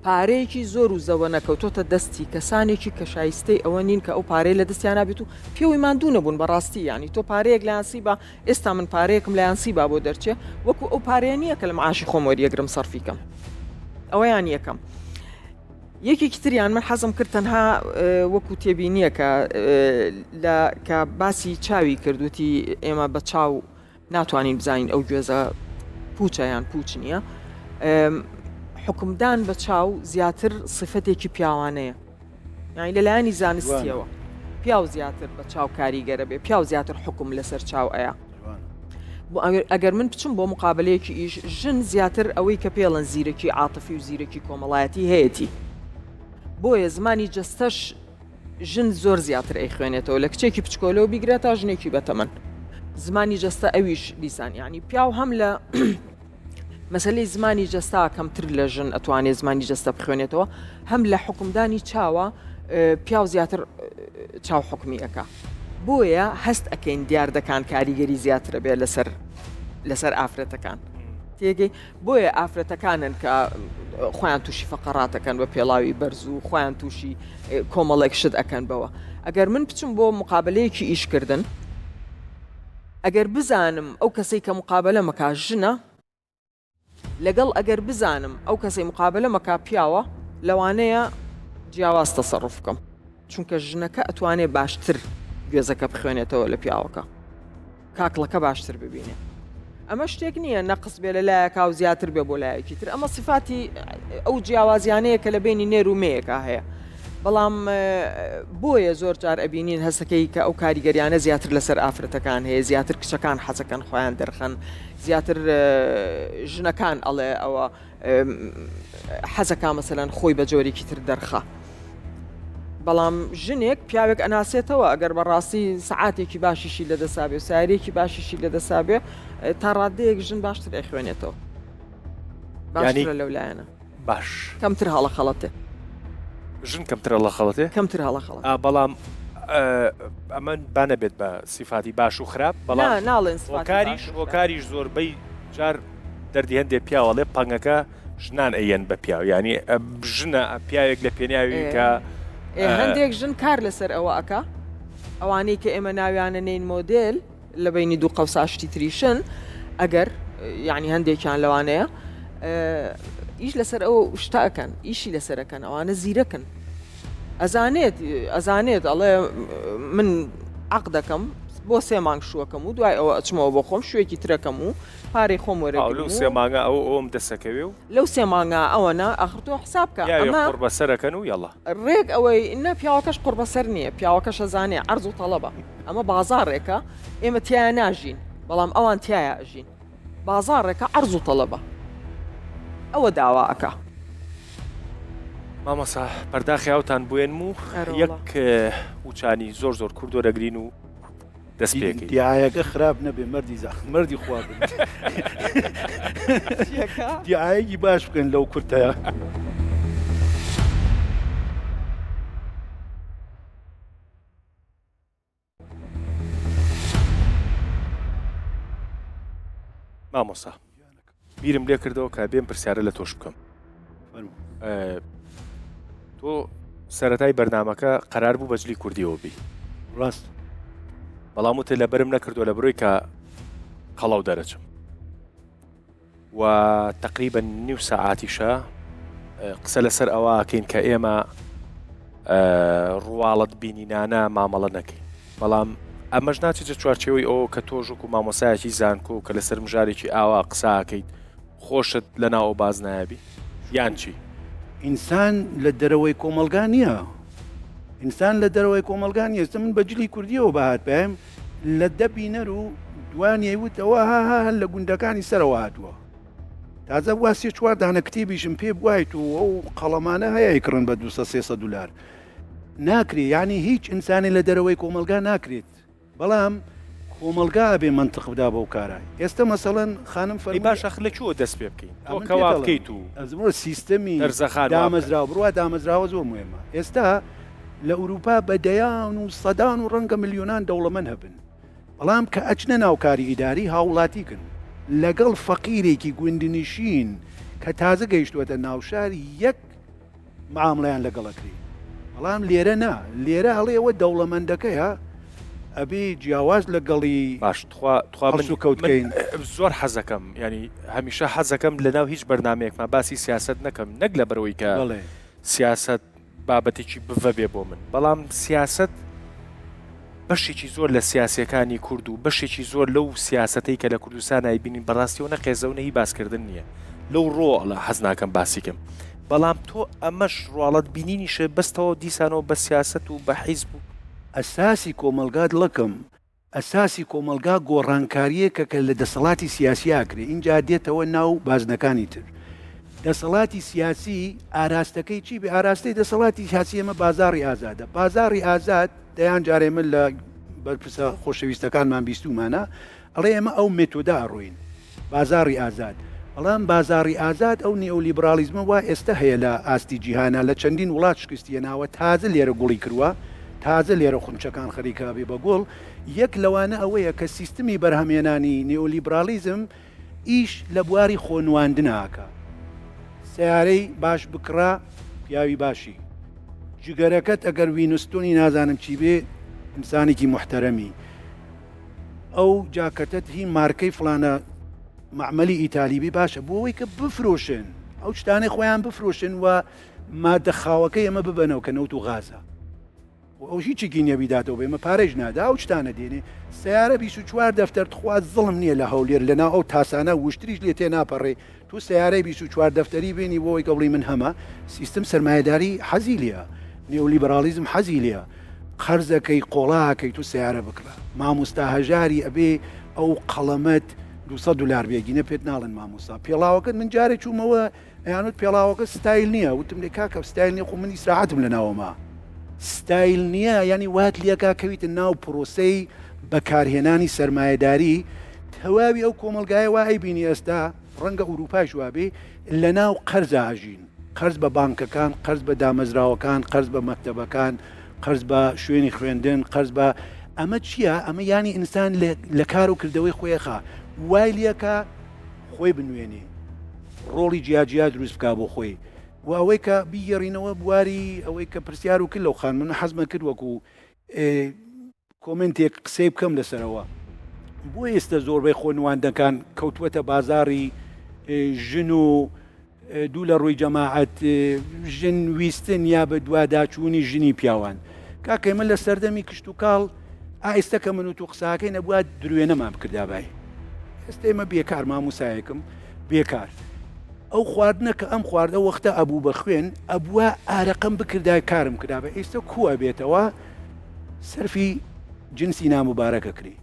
پارەیەکی زۆر و زەوەنە کەوتۆتە دەستی کەسانێکی کە شایستەی ئەوە نین کە ئەو پارەیە لە دەستیانا بێت و پێوەی ماندوو نەبوون بەڕاستی یانی تۆ پارەیەک لە یانسیبا ئێستا من پارەیەکم لە یانسیبا بۆ دەرچێ وەکو ئەو پارەیە نییە کە لە معاشی خۆم وەریەگرم سەرفی کەم ئەوەیان یەکەم. یەکێکی تریان من حەزم کرد تەنها وەکو تێبینیەکە لە کە باسی چاوی کرد وتی ئێمە بە چاو ناتوانین بزانین ئەو گوێزە پوچە یان پوچ نییە. حوکمدان بە چاو زیاتر سیفەتێکی پیاوانەیە. یانی لە لایەنی زانستیەوە پیاو زیاتر بە چاو کاریگەرە بێ، پیاو زیاتر حوکم لەسەر چاو ئەیا. ئەگەر من بچم بۆ مقابلەیەکی ئیش، ژن زیاتر ئەوەی کە پێڵن زیرەکی عاتفی و زیرەکی کۆمەڵایەتی هەیەتی. بۆیە زمانی جەستەش ژن زۆر زیاتر ئەیخوێنێتەوە لە کچێکی بچکۆلەوە بیگرە تا ژنێکی بەتەمەن. زمانی جەستە ئەویش دیسان یانی پیاو هەم لە مەسەلەی زمانی جەستە کەمتر لە ژن ئەتوانێ زمانی جەستە بخوێنێتەوە هەم لە حوکمدانی چاوە پیاو زیاتر چاو حوکمی ئەکا بۆیە هەست ئەکەین دیاردەکان کاریگەری زیاترە بێ لەسەر لەسەر ئافرەتەکان تێگەی بۆیە ئافرەتەکانن کە خۆیان تووشی فەقەڕاتەکەن بە پێڵاوی بەرز و خۆیان تووشی کۆمەڵێک شت ئەکەن بەوە ئەگەر من بچم بۆ مقابلەیەکی ئیشکردن ئەگەر بزانم ئەو کەسەی کە مقابەلەم ئەکا ژنە لەگەڵ ئەگەر بزانم ئەو کەسەی مقابەلەم ئەکا پیاوە لەوانەیە جیاواز تەسەڕوف بکەم چونکە ژنەکە ئەتوانێ باشتر گوێزەکە بخوێنێتەوە لە پیاوەکە کاکڵەکە باشتر ببینێ ئەمە شتێک نییە نەقس بێ لە لایەکا و زیاتر بێ بۆ لایەکی تر ئەمە سیفاتی ئەو جیاوازیانەیە کە لە بینی نێر و مێیەکا هەیە بەڵام بۆیە زۆر جار ئەبینین هەستەکەی کە ئەو کاریگەریانە زیاتر لەسەر ئافرەتەکان هەیە زیاتر کچەکان حەزەکەن خۆیان دەرخەن زیاتر ژنەکان ئەڵێ ئەوە حەزەکا مەسەلەن خۆی بە جۆرێکی تر دەرخا بەڵام ژنێک پیاوێک ئەناسێتەوە ئەگەر بەڕاستی سەعاتێکی باشیشی لەدەسابێ و سارێکی باشیشی لەدەسابێ تا ڕادەیەک ژن باشتر ئەخوێنێتەوە باشترە لەو لایەنە باش کەمتر هەڵە خەڵەتێ ژن کەمتر هەڵە خەڵەتێ کەمتر هەڵە خەڵەت بەڵام ئەمە با نەبێت بە سیفاتی باش و خراپ بەڵام ناڵێن هۆکاریش هۆکاریش زۆربەی جار دەردی هەندێ پیاو ئەڵێ پەنگەکە ژنان ئەیەن بە پیاو یانی ژنە پیاوێک لە پێناوی کە هەندێک ژن کار لەسەر ئەوە ئەکا ئەوانەی کە ئێمە ناویانە نین مۆدێل لە بینی دوو قەوسا شتی تریشن ئەگەر یعنی هەندێکیان لەوانەیە ئیش لەسەر ئەو شتە ئەکەن ئیشی لەسەرەکەن ئەوانە زیرەکن ئەزانێت ئەزانێت ئەڵێ من عەقدەکەم بۆ سێ مانگ شووەکەم و دوای ئەوە ئەچمەوە بۆ خۆم شوێکی ترەکەم و پارەی خۆم وەرەگرم لەو سێ مانگە ئەو ئەوم دەسەکەوێ و لەو سێ مانگە ئەوەنە ئاخر تۆ حساب کە ئەمە قوڕبەسەرەکەن و یەڵا ڕێک ئەوەی نا پیاوەکەش قوڕبەسەر نییە پیاوەکەش ئەزانێ عەرز و تەڵەبە ئەمە بازاڕێکە ئێمە تیایا ناژین بەڵام ئەوان تیایا ئەژین بازاڕێکە عەرز و تەڵەبە ئەوە داوا ئەکا. مامۆستا پەرداخی ئاوتان بوێنم و یەک وچانی زۆر زۆر کورد وەرەگرین و دەست پێکەین. دیعایەکە خراپ نەبێ مەردی زا مەردی خوا بن دیعایەکی باش بکەن لەو کورتەیە. مامۆستا بیرم لێ کردەوە کە بێم پرسیارە لە تۆش بکەم تۆ سەتای بەرنمەکە قەرار بوو بەجلی کوردیەوە بی ڕاست بەڵام وتە لە بەرم نەکردو لە بڕۆی کە قەڵەو دەرەچم و تەقریبەن نیو سەعاتیشە قسە لەسەر ئەوە ئەکەین کە ئێمە ڕواڵەت بینینانە مامەڵە نەکەین بەڵام ئەمەش ناچێتە چوارچێوەی ئەوە کە تۆش وەکو مامۆسایەکی زانکۆ کە لەسەر مژارێکی ئاوا قساکەیت خۆشت لە ناو ئەو بازنایە بی یان چی؟ ئینسان لە دەرەوەی کۆمەڵگا نییە ئینسان لە دەرەوەی کۆمەڵگا نییە ئێستا من بە جلی کوردیەوە بهاتبایم لە دە بینەر و دوان یەیوت ئەوە ها ها هەر لە گوندەکانی سەرەوە هاتووە تازە وا سێ چوار دانە کتێبیشم پێ بوایت و ئەو قەڵەمانە هەیە ئەیکڕن بە 200 300 دلار ناکرێ یعنی هیچ ئینسانی لە دەرەوەی کۆمەڵگا ناکرێت بەڵام کۆمەڵگا ئەبێ مەنتق بدا بەو کارە ئێستا مەسەڵەن خانم فەرمووی باش ئەخ لە کوێوە دەست پێ بکەین تۆ کە وا بکەیت و ئەزموون سیستەمی دەرزەخان وا بکەن. دامەزراوە بڕوا دامەزراوە زۆر مهمە ئێستا لە ئورووپا بە دەیان و سەدان و ڕەنگە ملیۆنان دەوڵەمەند هەبن، بەڵام کە ئەچنە ناو کاری ئیداری هاووڵاتیکن لەگەڵ فەقیرێکی گوندنشین کە تازە گەیشتووەتە ناو شار یەک معامڵەیان لەگەڵ ئەکرێ. بەڵام لێرە نا، لێرە ئەڵێ ئەوە دەوڵەمەندەکەیە ئەبێ جیاواز لەگەڵی باش تخوا تخوا من هەڵسوکەوت من کەین. زۆر حەزەکەم یانی هەمیشە حەزەکەم لەناو هیچ بەرنامەیەکما باسی سیاسەت نەکەم نەک لەبەرئەوەی کە بەڵێ. سیاسەت بابەتێکی بڤە بێ بۆ من، بەڵام سیاسەت بەشێکی زۆر لە سیاسیەکانی کورد و بەشێکی زۆر لەو سیاسەتەی کە لە کوردستان ئەیبینین بەڕاستیەوە نە قێزەونە هی باسکردن نییە لەو ڕۆڵە حەز ناکەم باسی کەم بەڵام تۆ ئەمەش ڕواڵەت بینینیشە بەستەوە دیسانەوە بە سیاسەت و بە حیزب و ئەساسی کۆمەڵگا دڵەکەم ئەساسی کۆمەڵگا گۆڕانکارییەکە کە لە دەسەڵاتی سیاسی ئاکرێ ئینجا دێتەوە ناو بازنەکانی تر. دەسەڵاتی سیاسی ئاراستەکەی چی بێ؟ ئاراستەی دەسەڵاتی سیاسی ئێمە بازاڕی ئازادە. بازاڕی ئازاد دەیان جار ئێمە لە بەرپرسە خۆشەویستەکانمان بیستوومانە ئەڵێ ئێمە ئەو مێتۆدە ئەڕۆین. بازاڕی ئازاد، بەڵام بازاڕی ئازاد ئەو نیئۆلیبراڵیزمە وا ئێستە هەیە لە ئاستی جیهانا لە چەندین وڵات شکستی هێناوە تازە لێرە گوڵی کروە تازە لێرە خونچەکان خەریکە ئەبێ بە گوڵ یەک لەوانە ئەوەیە کە سیستمی بەرهەمهێنانی نیئۆلیبراڵیزم ئیش لە بواری خۆنواندنا ئەکا سەیارەی باش بکڕە پیاوی باشی جگەرەکەت ئەگەر وینستۆنی نازانم چی بێ ئینسانێکی موحتەرەمی. ئەو جاکەتەت هی مارکەی فڵانە مەعمەلی ئیتالی بی باشە بۆ ئەوەی کە بفرۆشن ئەو شتانەی خۆیان بفرۆشن و مادە خاوەکەی ئەمە ببەنەوە کە نەوت و غازە و ئەو هیچێکی نییە بیداتەوە بە ئێمە پارەیش نادا ئەو شتانە دێنێ سیارە 24 دەفتەر تخوا زڵم نییە لە هەولێر لەناو ئەو تاسانە وشتریش لێ تێ ناپەڕێ تۆ سەیارەی 24 دەفتەری بێنی بۆ ئەوەی کە بڵێی من هەمە، سیستم سەرمایەداری حەزی لێیە، نیۆلیبراڵیزم حەزی لێیە، قەرزەکەی قۆڵاکەی تۆ سەیارە بکڕە، مامۆستا هەژاری ئەبێ ئەو قەڵەمەت 200 دلار بێ گینە پێت ناڵێن مامۆستا، پێڵاوەکەت من جارێ چوومەوە ئەیانوت پێڵاوەکە ستایل نییە، وتم لێ کاکە ستایل نییە خۆ من ئیسراحەتم لە ناوەما ستایل نییە، یانی وات لێکا کەویتە ناو پرۆسەی بەکارهێنانی سەرمایەداری، تەواوی ئەو کۆمەڵگایە وا ئەیبینی ئێستا ڕەنگە ئوروپایش وابێ لەناو قەرزا ئەژین قەرز بە بانکەکان قەرز بە دامەزراوەکان قەرز بە مەکتەبەکان قەرز بە شوێنی خوێندن قەرز بە ئەمە چییە ئەمە یانی ئینسان لە کار و کردەوەی خۆیەخا وای لەکە خۆی بنوێنێ ڕۆڵی جیاجیا دروست بک بۆ خۆی و ئەوەی کە بیگەڕینەوە بواری ئەوەی کە پرسیار و کرد لەو خان من حەزمە کرد وەکو کۆمێنتێک قسەی بکەم لەسەرەوە بۆ ئێستە زۆربەی خۆ نواندنەکان کەوتووەتە بازاڕی ژن و دوو لە ڕووی جەماعەت ژن ویستن یا بە دواداچوونی ژنی پیاوان کاکە ئێمە لە سەردەمی کشتوکاڵ ئایستە کە من و تو قساکەی نەبووە دروێنەمان بکردابای ئێستا ئێمە بێکار ماموسایەکم بێکار ئەو خواردنە کە ئەم خواردە وەختە ئەبوو بە خوێن ئەبووە ئارەقەم بکردای کارم کرابە ئێستا کووە بێتەوە سەرفی جنسی ناموبارەک ئەکرێ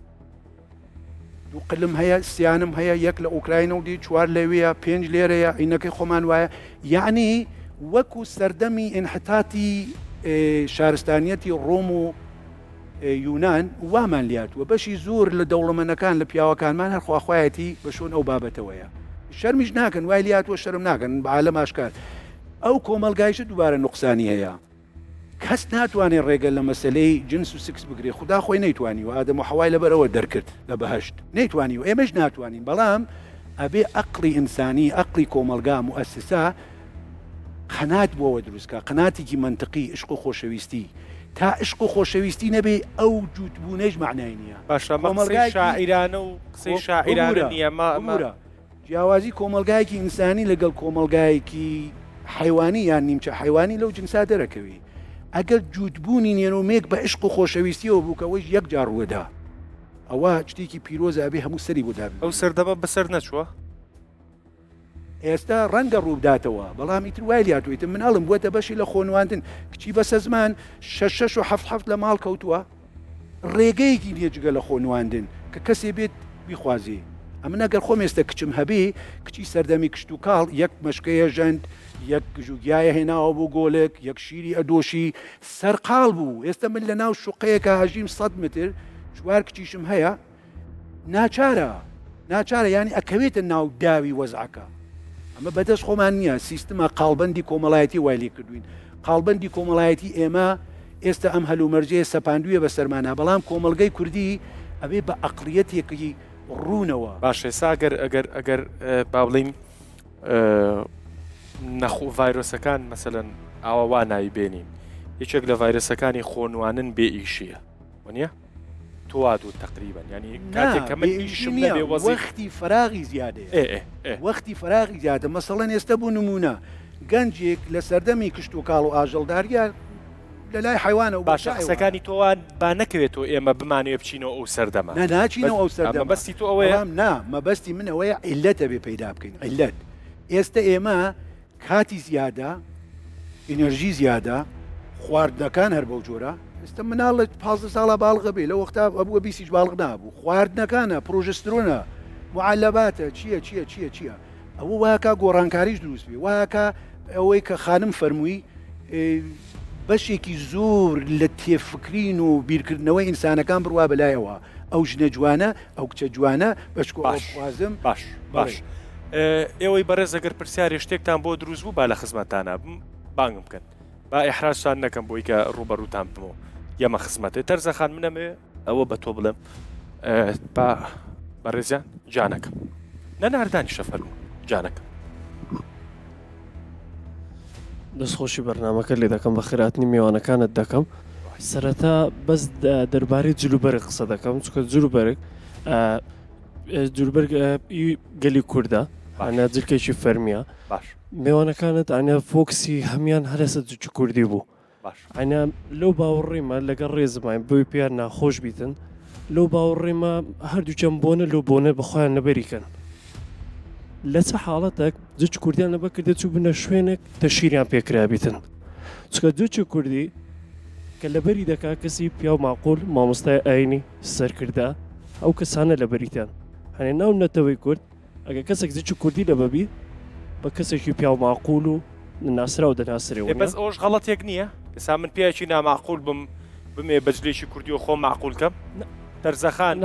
دوو قلم هەیە سیانم هەیە یەک لە ئۆکراینە و دی چوار لەوەیە پێنج لێرەیە عینەکەی خۆمان وایە یعنی وەکو سەردەمی ئینحتاتی شارستانیەتی ڕۆم و یونان وامان لیاتوە بەشی زۆر لە دەوڵەمەنەکان لە پیاوەکانمان هەر خواخوایەتی بە شۆن ئەو بابەتەوەیە شەرمیش ناکەن وای لیاتوە شەرم ناکەن بە عالەم ئاشکار ئەو کۆمەڵگایشە دووبارە نوقسانی هەیە کەس ناتوانێت ڕێگە لە مەسەلەی جنس و سکس بگرێت خودا خۆی نەیتوانیوە ئادەم و حەوای لەبەرئەوە دەرکرد لە بەهەشت نەیتوانیوە ئێمەش ناتوانین بەڵام ئەبێ ئەقڵی ئینسانی ئەقڵی کۆمەڵگا موئەسسە قەنات بۆوە دروستکا قەناتێکی مەنتقی عشق و خۆشەویستی تا عشق و خۆشەویستی نەبێ ئەو جووت بوونەیش مەعنای نییە باشە مە قسەی شاعیرانە و قسەی شاعیرانە نییە مە ببورە جیاوازی کۆمەڵگایەکی ئینسانی لەگەڵ کۆمەڵگایەکی حەیوانی یان نیمچە حەیوانی لەو جنسا دەرەکەوی. ئەگەر جووتبوونی نێر و مێک بە عشق و خۆشەویستیەوە بوو کە ئەوەیش یەک جار ڕووەدا ئەوە شتێکی پیرۆزە ئەبێ هەموو سەری بۆ دابنرێ. ئەو سەردەمە بەسەر نەچووە؟ ئێستا ڕەنگە ڕووبداتەوە بەڵام ئیتر وای لێهاتووە ئیتر مناڵم بووەتە بەشی لە خۆنواندن کچی بەسەزمان شەش شەش و حەفت حەفت لە ماڵ کەوتووە. ڕێگەیەکی نیە جگە لە خۆ نواندن کە کەسێ بێت بیخوازێ ئەمن ئەگەر خۆم ئێستە کچم هەبێ کچی سەردەمی کشتوکاڵ یەک مەشکەیە ژەند یەک گژوگیایە هێناوە بۆ گۆلک یەک شیری ئەدۆشی سەرقاڵ بوو ئێستە من لە ناو شوقەیەکا ئەژیم سەد متر چوار کچیشم هەیە ناچارە ناچارە یانی ئەکەوێتە ناو داوی وەزعەکە ئەمە بەدەست خۆمان نییە سیستمە قاڵبەندی کۆمەڵایەتی وای لێ کردوین قاڵبەندی کۆمەڵایەتی ئێمە ئێستا ئەم هەلومەرجەیە سەپاندویە بەسەرمانا بەڵام کۆمەڵگەی کوردی ئەبێ بە ئەقڵیەتێکی ڕوونەوە. باشە ئێستا ئەگەر ئەگەر ئەگەر با بڵێین نەخۆ ڤایرۆسەکان مەسەلەن ئاوا وا ناوی بێنین یەکێک لە ڤایرۆسەکانی خۆنوانن بێ ئیشیە وەنیە؟ تۆ وات وت تەقریبەن یانی کاتێک کە من ئیشم نەبێ وەزی وەختی فەراغی زیادەیە ئێ ئێ ئێ وەختی فەراغی زیادە مەسەڵەن ئێستا بۆ نموونە. گەنجێک لە سەردەمی کشتوکاڵ و ئاژەڵداریە لە لای حەیوانەوە بۆ باشە شایوانە. قسەکانی تۆ وا با نەکەوێتەوە ئێمە بمانەوێ بچینەوە ئەو سەردەمە. نا ناچینەوە ئەو سەردەمە. مەبەستی تۆ ئەوەیە؟ بەڵام نا مەبەستی من ئەوەیە عیللەت ئەبێ پەیدا بکەین عیللەت. ئێستە ئێمە کاتی زیادە، ئینێرژی زیادە، خواردنەکان هەر بەو جۆرە. ئێستە مناڵ لە 15 ساڵا باڵغە بێ لە وەختا ئەبووە بیستیش باڵغ نابوو. خواردنەکانە، پرۆژسترۆنە، معەلەباتە، چییە چییە چییە چییە. ئەوە واکا گۆڕانکاریش دروست بێ واکا ئەوەی کە خانم فەرمووی بەشێکی زۆر لە تێفکرین و بیرکردنەوەی ئینسانەکان بڕوا بەلایەوە ئەو ژنە جوانە ئەو کچە جوانە بەشکۆ باش خوازم باش باش ئێوەی بەڕێز ئەگەر پرسیارێ شتێکتان بۆ دروست بوو با لە خزمەتتانە بم بانگم بکەن با ئیحراجتان نەکەم بۆی کە ڕووبەڕووتان بمەوە یەمە خزمەتێ تەرزە خان منەمەوێ ئەوە بە تۆ بڵێم با بەڕێزیان جانەکەم نەناردانیشە فەرموو جانەکەم. دەستخۆشی بەرنامەکە لێ دەکەم بە خێراتنی میوانەکانت دەکەم سەرەتا بەس دەربارەی جلوبەرگ قسە دەکەم چکە جلوبەرگ جلوبەرگ گەلی کووردە ئەە جلکێکی فەرمیە باش میوانەکانت ئەە فۆکسی هەمان هەرەسە جوچ کوردی بوو باش. ئەنا لەو باوەڕیمە لەگەڵ ڕێزمای بۆی پێیان ناخۆش بیتن لەو باوەڕیمە هەردووکیان بۆنە لۆ بۆنە بەخۆیان لەبەری کەن لە چ حاڵەتێک جچ کوردیان لەبەر کردێ چوو بنە شوێنێک تەشیریان پێکرابیتن چکە جچ کوردی کە لەبەری دەکا کەسی پیاو ماقول مامۆستای ئاینی سەرکردە ئەو کەسانە لەبەریتان هەنێ ناو نەتەوەی کورد ئەگەر کەسێک زچ کوردی لە بەبی بە کەسێکی پیاو ماقول و ناسراو دەناسرێ ئێ بەس ئەوەش غەڵەتێک نییە ئێستا من پیاوێکی نامعقول بم بمێ بەجلێکی کوردی و خۆم معقول کەم تەرزەخان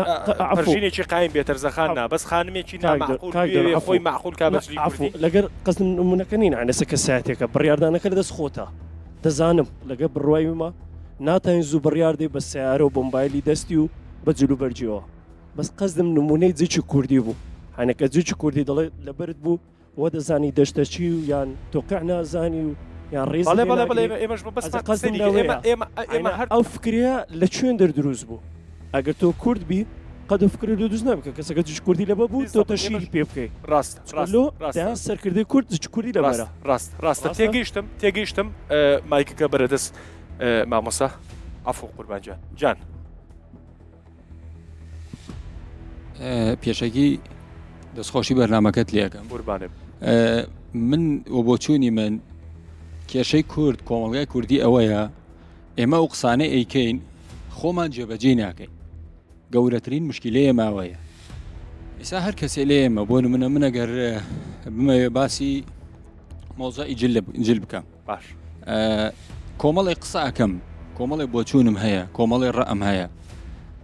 پەرژینێکی قایم بێ تەرزەخان نا بەس خانمێکی نامعقول بێ خۆی معقول کا بەجلی کوردی لەگەر قەزم نمونەکە نین لەسەر کەسایەتێکە بڕیاردانەکە لە دەست خۆتە دەزانم لەگە بڕوای مە ناتوانین زوو بڕیار دەی بە سیارە و بۆمبایلی دەستی و بە جلوبەرگیەوە بەس قەزدم نمونەی جچی کوردی بوو هەنەکە جچی کوردی دەڵێ لەبەرت بوو وە دەزانی دەشتەچی و یان تۆقع نازانی و یان ڕێز بەڵێ بەڵێ بەڵێ ئێمەش مەبەستمان قەزدم لەوەیە ئێمە ئێمە هەر ئەو فکرەیە لە کوێن دەر دروست بوو ئەگەر تۆ کورد بی قەد ئەو فکرە لۆ دروست نابێت کە کەسەکە جچ کوردی لەبە بوو تۆ بالضبط تەشهیری ئێمەش پێ بکەی ڕاستە چونکە ڕاستە لۆ ڕاستە دەیان سەرکردەی کورد جچ کوردی ڕاست لەبەرە ڕاست ڕاستە ڕاستە تێگەیشتم تێگەیشتم مایکەکە بەرە دەست مامۆستا عەفوو قوربان گیان جان. پێشەکی دەستخۆشی بەرنمەکەت لەکەم قوربانێ من و بۆچوونی من کێشەی کورد کۆمەڵگای کوردی ئەوەیە ئێمە ئەو قسانە ئەیکەین خۆمان جێبەجێ ناکەین گەورەترین مشکلەیە ماوەیە ئێستا هەر کەسێ لێ ئێمە بۆ منە منە گەر بمەوێ باسی مۆزای جل بکەم باش کۆمەڵێک قسە ئەکەم کۆمەڵێ بۆچوونم هەیە کۆمەڵێ ڕەئم هەیە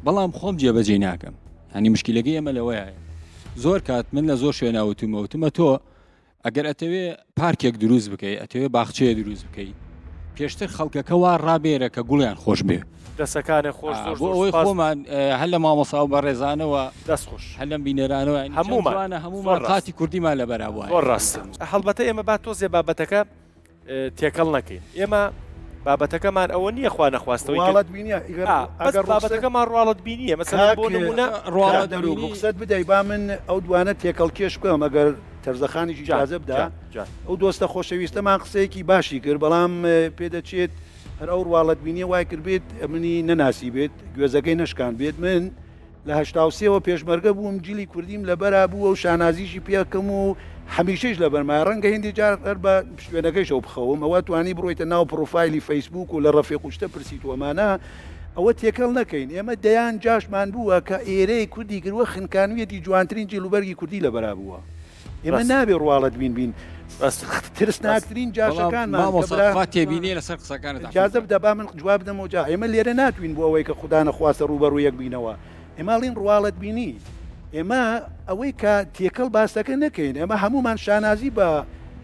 بەڵام خۆم جێبەجێ ناکەم هەنی مشکلەکەی ئێمە لەوەیە زۆر کات من لە زۆر شوێنە وتومە وتمە تۆ ئەگەر ئەتەوێ پارکێک دروست بکەی ئەتەوێ باخچەیە دروست بکەی پێشتر خەڵکەکە وا ڕابێرە کە گوڵیان خۆش بێ دەسەکانێ خۆش زۆر بۆ ئەوەی خۆمان هەر لە مامۆسا و بەڕێزانەوە دەست خۆش هەر لەم بینەرانەوە هەموومان هەموومان قاتی کوردیمان لەبەرا بووە زۆر ڕاستە هەڵبەتە ئێمە با تۆزێ بابەتەکە تێکەڵ نەکەین ئێمە بابەتەکەمان ئەوە نییە خوا نەخواستەوەی ڕواڵەت بینیە بەس بابەتەکەمان ڕواڵەت بینیە مەسەلەن بۆ نمونە ڕواڵەت دەرو ڕوخسەت بدەی با من ئەو دوانە تێکەڵ کێش بکەم ئەگەر تەرزەخانیش ئیجازە بدا ئەو دۆستە خۆشەویستەمان قسەیەکی باشی کرد بەڵام پێدەچێت هەر ئەو ڕواڵەت بینیە وای کرد بێت منی نەناسی بێت گوێزەکەی نەشکان بێت من لە 83 وە پێشمەرگە بووم جلی کوردیم لەبەرا بووە و شانازیشی پێکەم و هەمیشەیش لەبەرمایە ڕەنگە هێندی جار هەر بە پشتوێنەکەیشەوە بخەوم ئەوە توانی بڕۆیتە ناو پڕۆفایلی فەیسبووک و لە ڕەفیق و شتە پرسیت و ئەمانە ئەوە تێکەڵ نەکەین ئێمە دەیان جاشمان بووە کە ئێرەی کوردی کردووە خنکانویەتی جوانترین جلوبەرگی کوردی لەبەرا بووە ئێمە نابێ ڕواڵەت بین بین ترسناکترین جاشەکانمان مامۆستا تێبینی لەسەر قسەکانت ئیجازە بدە با من جواب بدەمەوە جا ئێمە لێرە ناتوین بۆ ئەوەی کە خودا نەخواستە ڕووبەڕوو یەک بینەوە ئێمە ئەڵێین ڕواڵەت بینی ئێمە ئەوەی کە تێکەڵ باسەکە نەکەین ئێمە هەمومان شانازی بە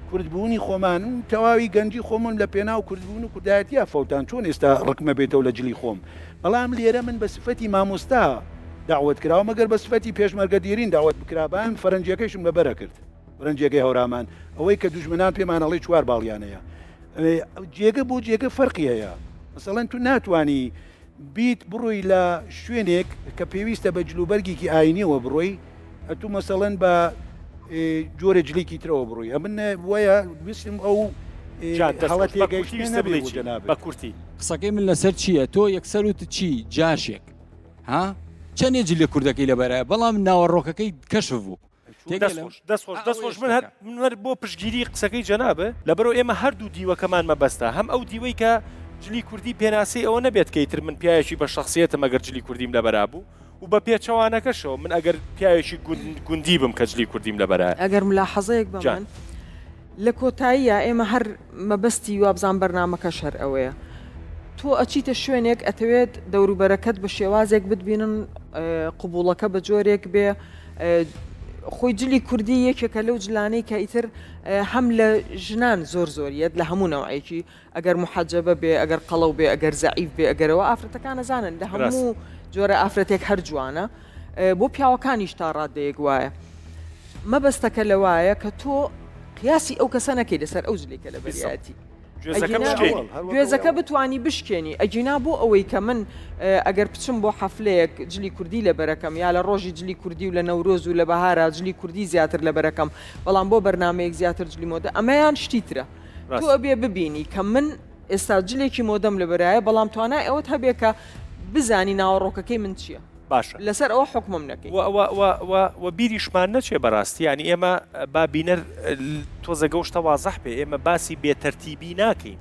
کوردبوونی خۆمان و تەواوی گەنجی خۆمم لە پێناو کوردبوون و کوردایەتیا فەوتان چۆن ئێستا ڕکمە بێتەوە لە جلی خۆم بەڵام لێرە من بە سفەتی مامۆستا دەعوەت کراوم ئەگەر بە سفەتی پێشمەرگە دێرین دەعوەت بکرابایم فەرەنجیەکەیشم لەبەرە کرد فەرەنجیەکەی هەورامان ئەوەی کە دوژمنان پێمان ئەڵێ چوار باڵیان هەیە جێگە بۆ جێگە فەرقی هەیە مەسەڵەن تو ناتوانی بیت بڕۆی لە شوێنێک کە پێویستە بە جلوبەرگێکی ئاینیەوە بڕۆی ئەتوو مەسەڵەن بە. جۆرە جلێکی ترەوە بڕۆی ئەمن وایە ویستم ئەو جا دەست هەڵە خۆش بە کورتی تێگەیشتنە ویستە نەبێ بڵێی بۆ چی جەنابت. بە کورتی. قسەکەی من لەسەر چییە تۆ یەکسەر وتت چی جاشێک ها چەنێ جلە کوردەکەی لەبەرایە بەڵام ناوەڕۆکەکەی کەشف بوو تێگەی دەست لەم خۆش دەست خۆش ئا دەست ئەوەیە خۆش من هەر شتەکە. من هەر بۆ پشتگیری قسەکەی جەنابت لەبەرئەوە ئێمە هەردوو دیوەکەمان مەبەستە هەم ئەو دیوەی کە جلی کوردی پێناسەی ئەوە نەبێت کە ئیتر من پیاوێکی بە شەخسیەتم ئەگەر جلی کوردیم لەبەرا بوو و بە پێچەوانەکەشەوە من ئەگەر پیاوێکی گوندی بم کە جلی کوردیم لەبەرایە. ئەگەر ملاحەزەیەک جان. بەمن لە کۆتاییا ئێمە هەر مەبەستی وابزان بەرنامەکەش هەر ئەوەیە تۆ ئەچیتە شوێنێک ئەتەوێت دەوروبەرەکەت بە شێوازێک بتبینن قبوڵەکە بە جۆرێک بێ خۆی جلی کوردی یەکێکە لەو جلانەی کە ئیتر هەم لە ژنان زۆر زۆریەت لە هەموو نەوعێکی ئەگەر موحەجەبە بێ ئەگەر قەڵەو بێ ئەگەر زەعیف بێ ئەگەرەوە ئافرەتەکان ئەزانن لە هەموو جۆرە ئافرەتێک هەر جوانە بۆ پیاوەکانیش تا ڕادەیەک وایە مەبەستەکە لەوایە کە تۆ قیاسی ئەو کەسە نەکەی لەسەر ئەو جلەی کە لەبەریەتی گوێزەکە بتانی بشکێنی ئەگینا بۆ ئەوەی کە من ئەگەر بچم بۆ حەفلەیەک جلی کوردی لەبەرەکەم یا لە ڕۆژی جلی کوردی و لە نەورۆز و لە بەهارا جلی کوردی زیاتر لەبەرەکەم بەڵام بۆ بەرنمەیەک زیاتر جلی مۆدە ئەمەیان شتی ترە تۆ ئەبێ ببینی کە من ئێستا جلێکی مۆدەم لەبەرایە بەڵام توانای ئەوەت هەبێ کە بزانی ناوەڕۆکەکەی من چییە. باشە. لەسەر ئەوە حوکمم نەکەی. وە وە وە وە وە بیریشمان نەچێ بەڕاستی یانی ئێمە با بینەر تۆزە گەو شتە وازح بێ ئێمە باسی بێ تەرتیبی ناکەین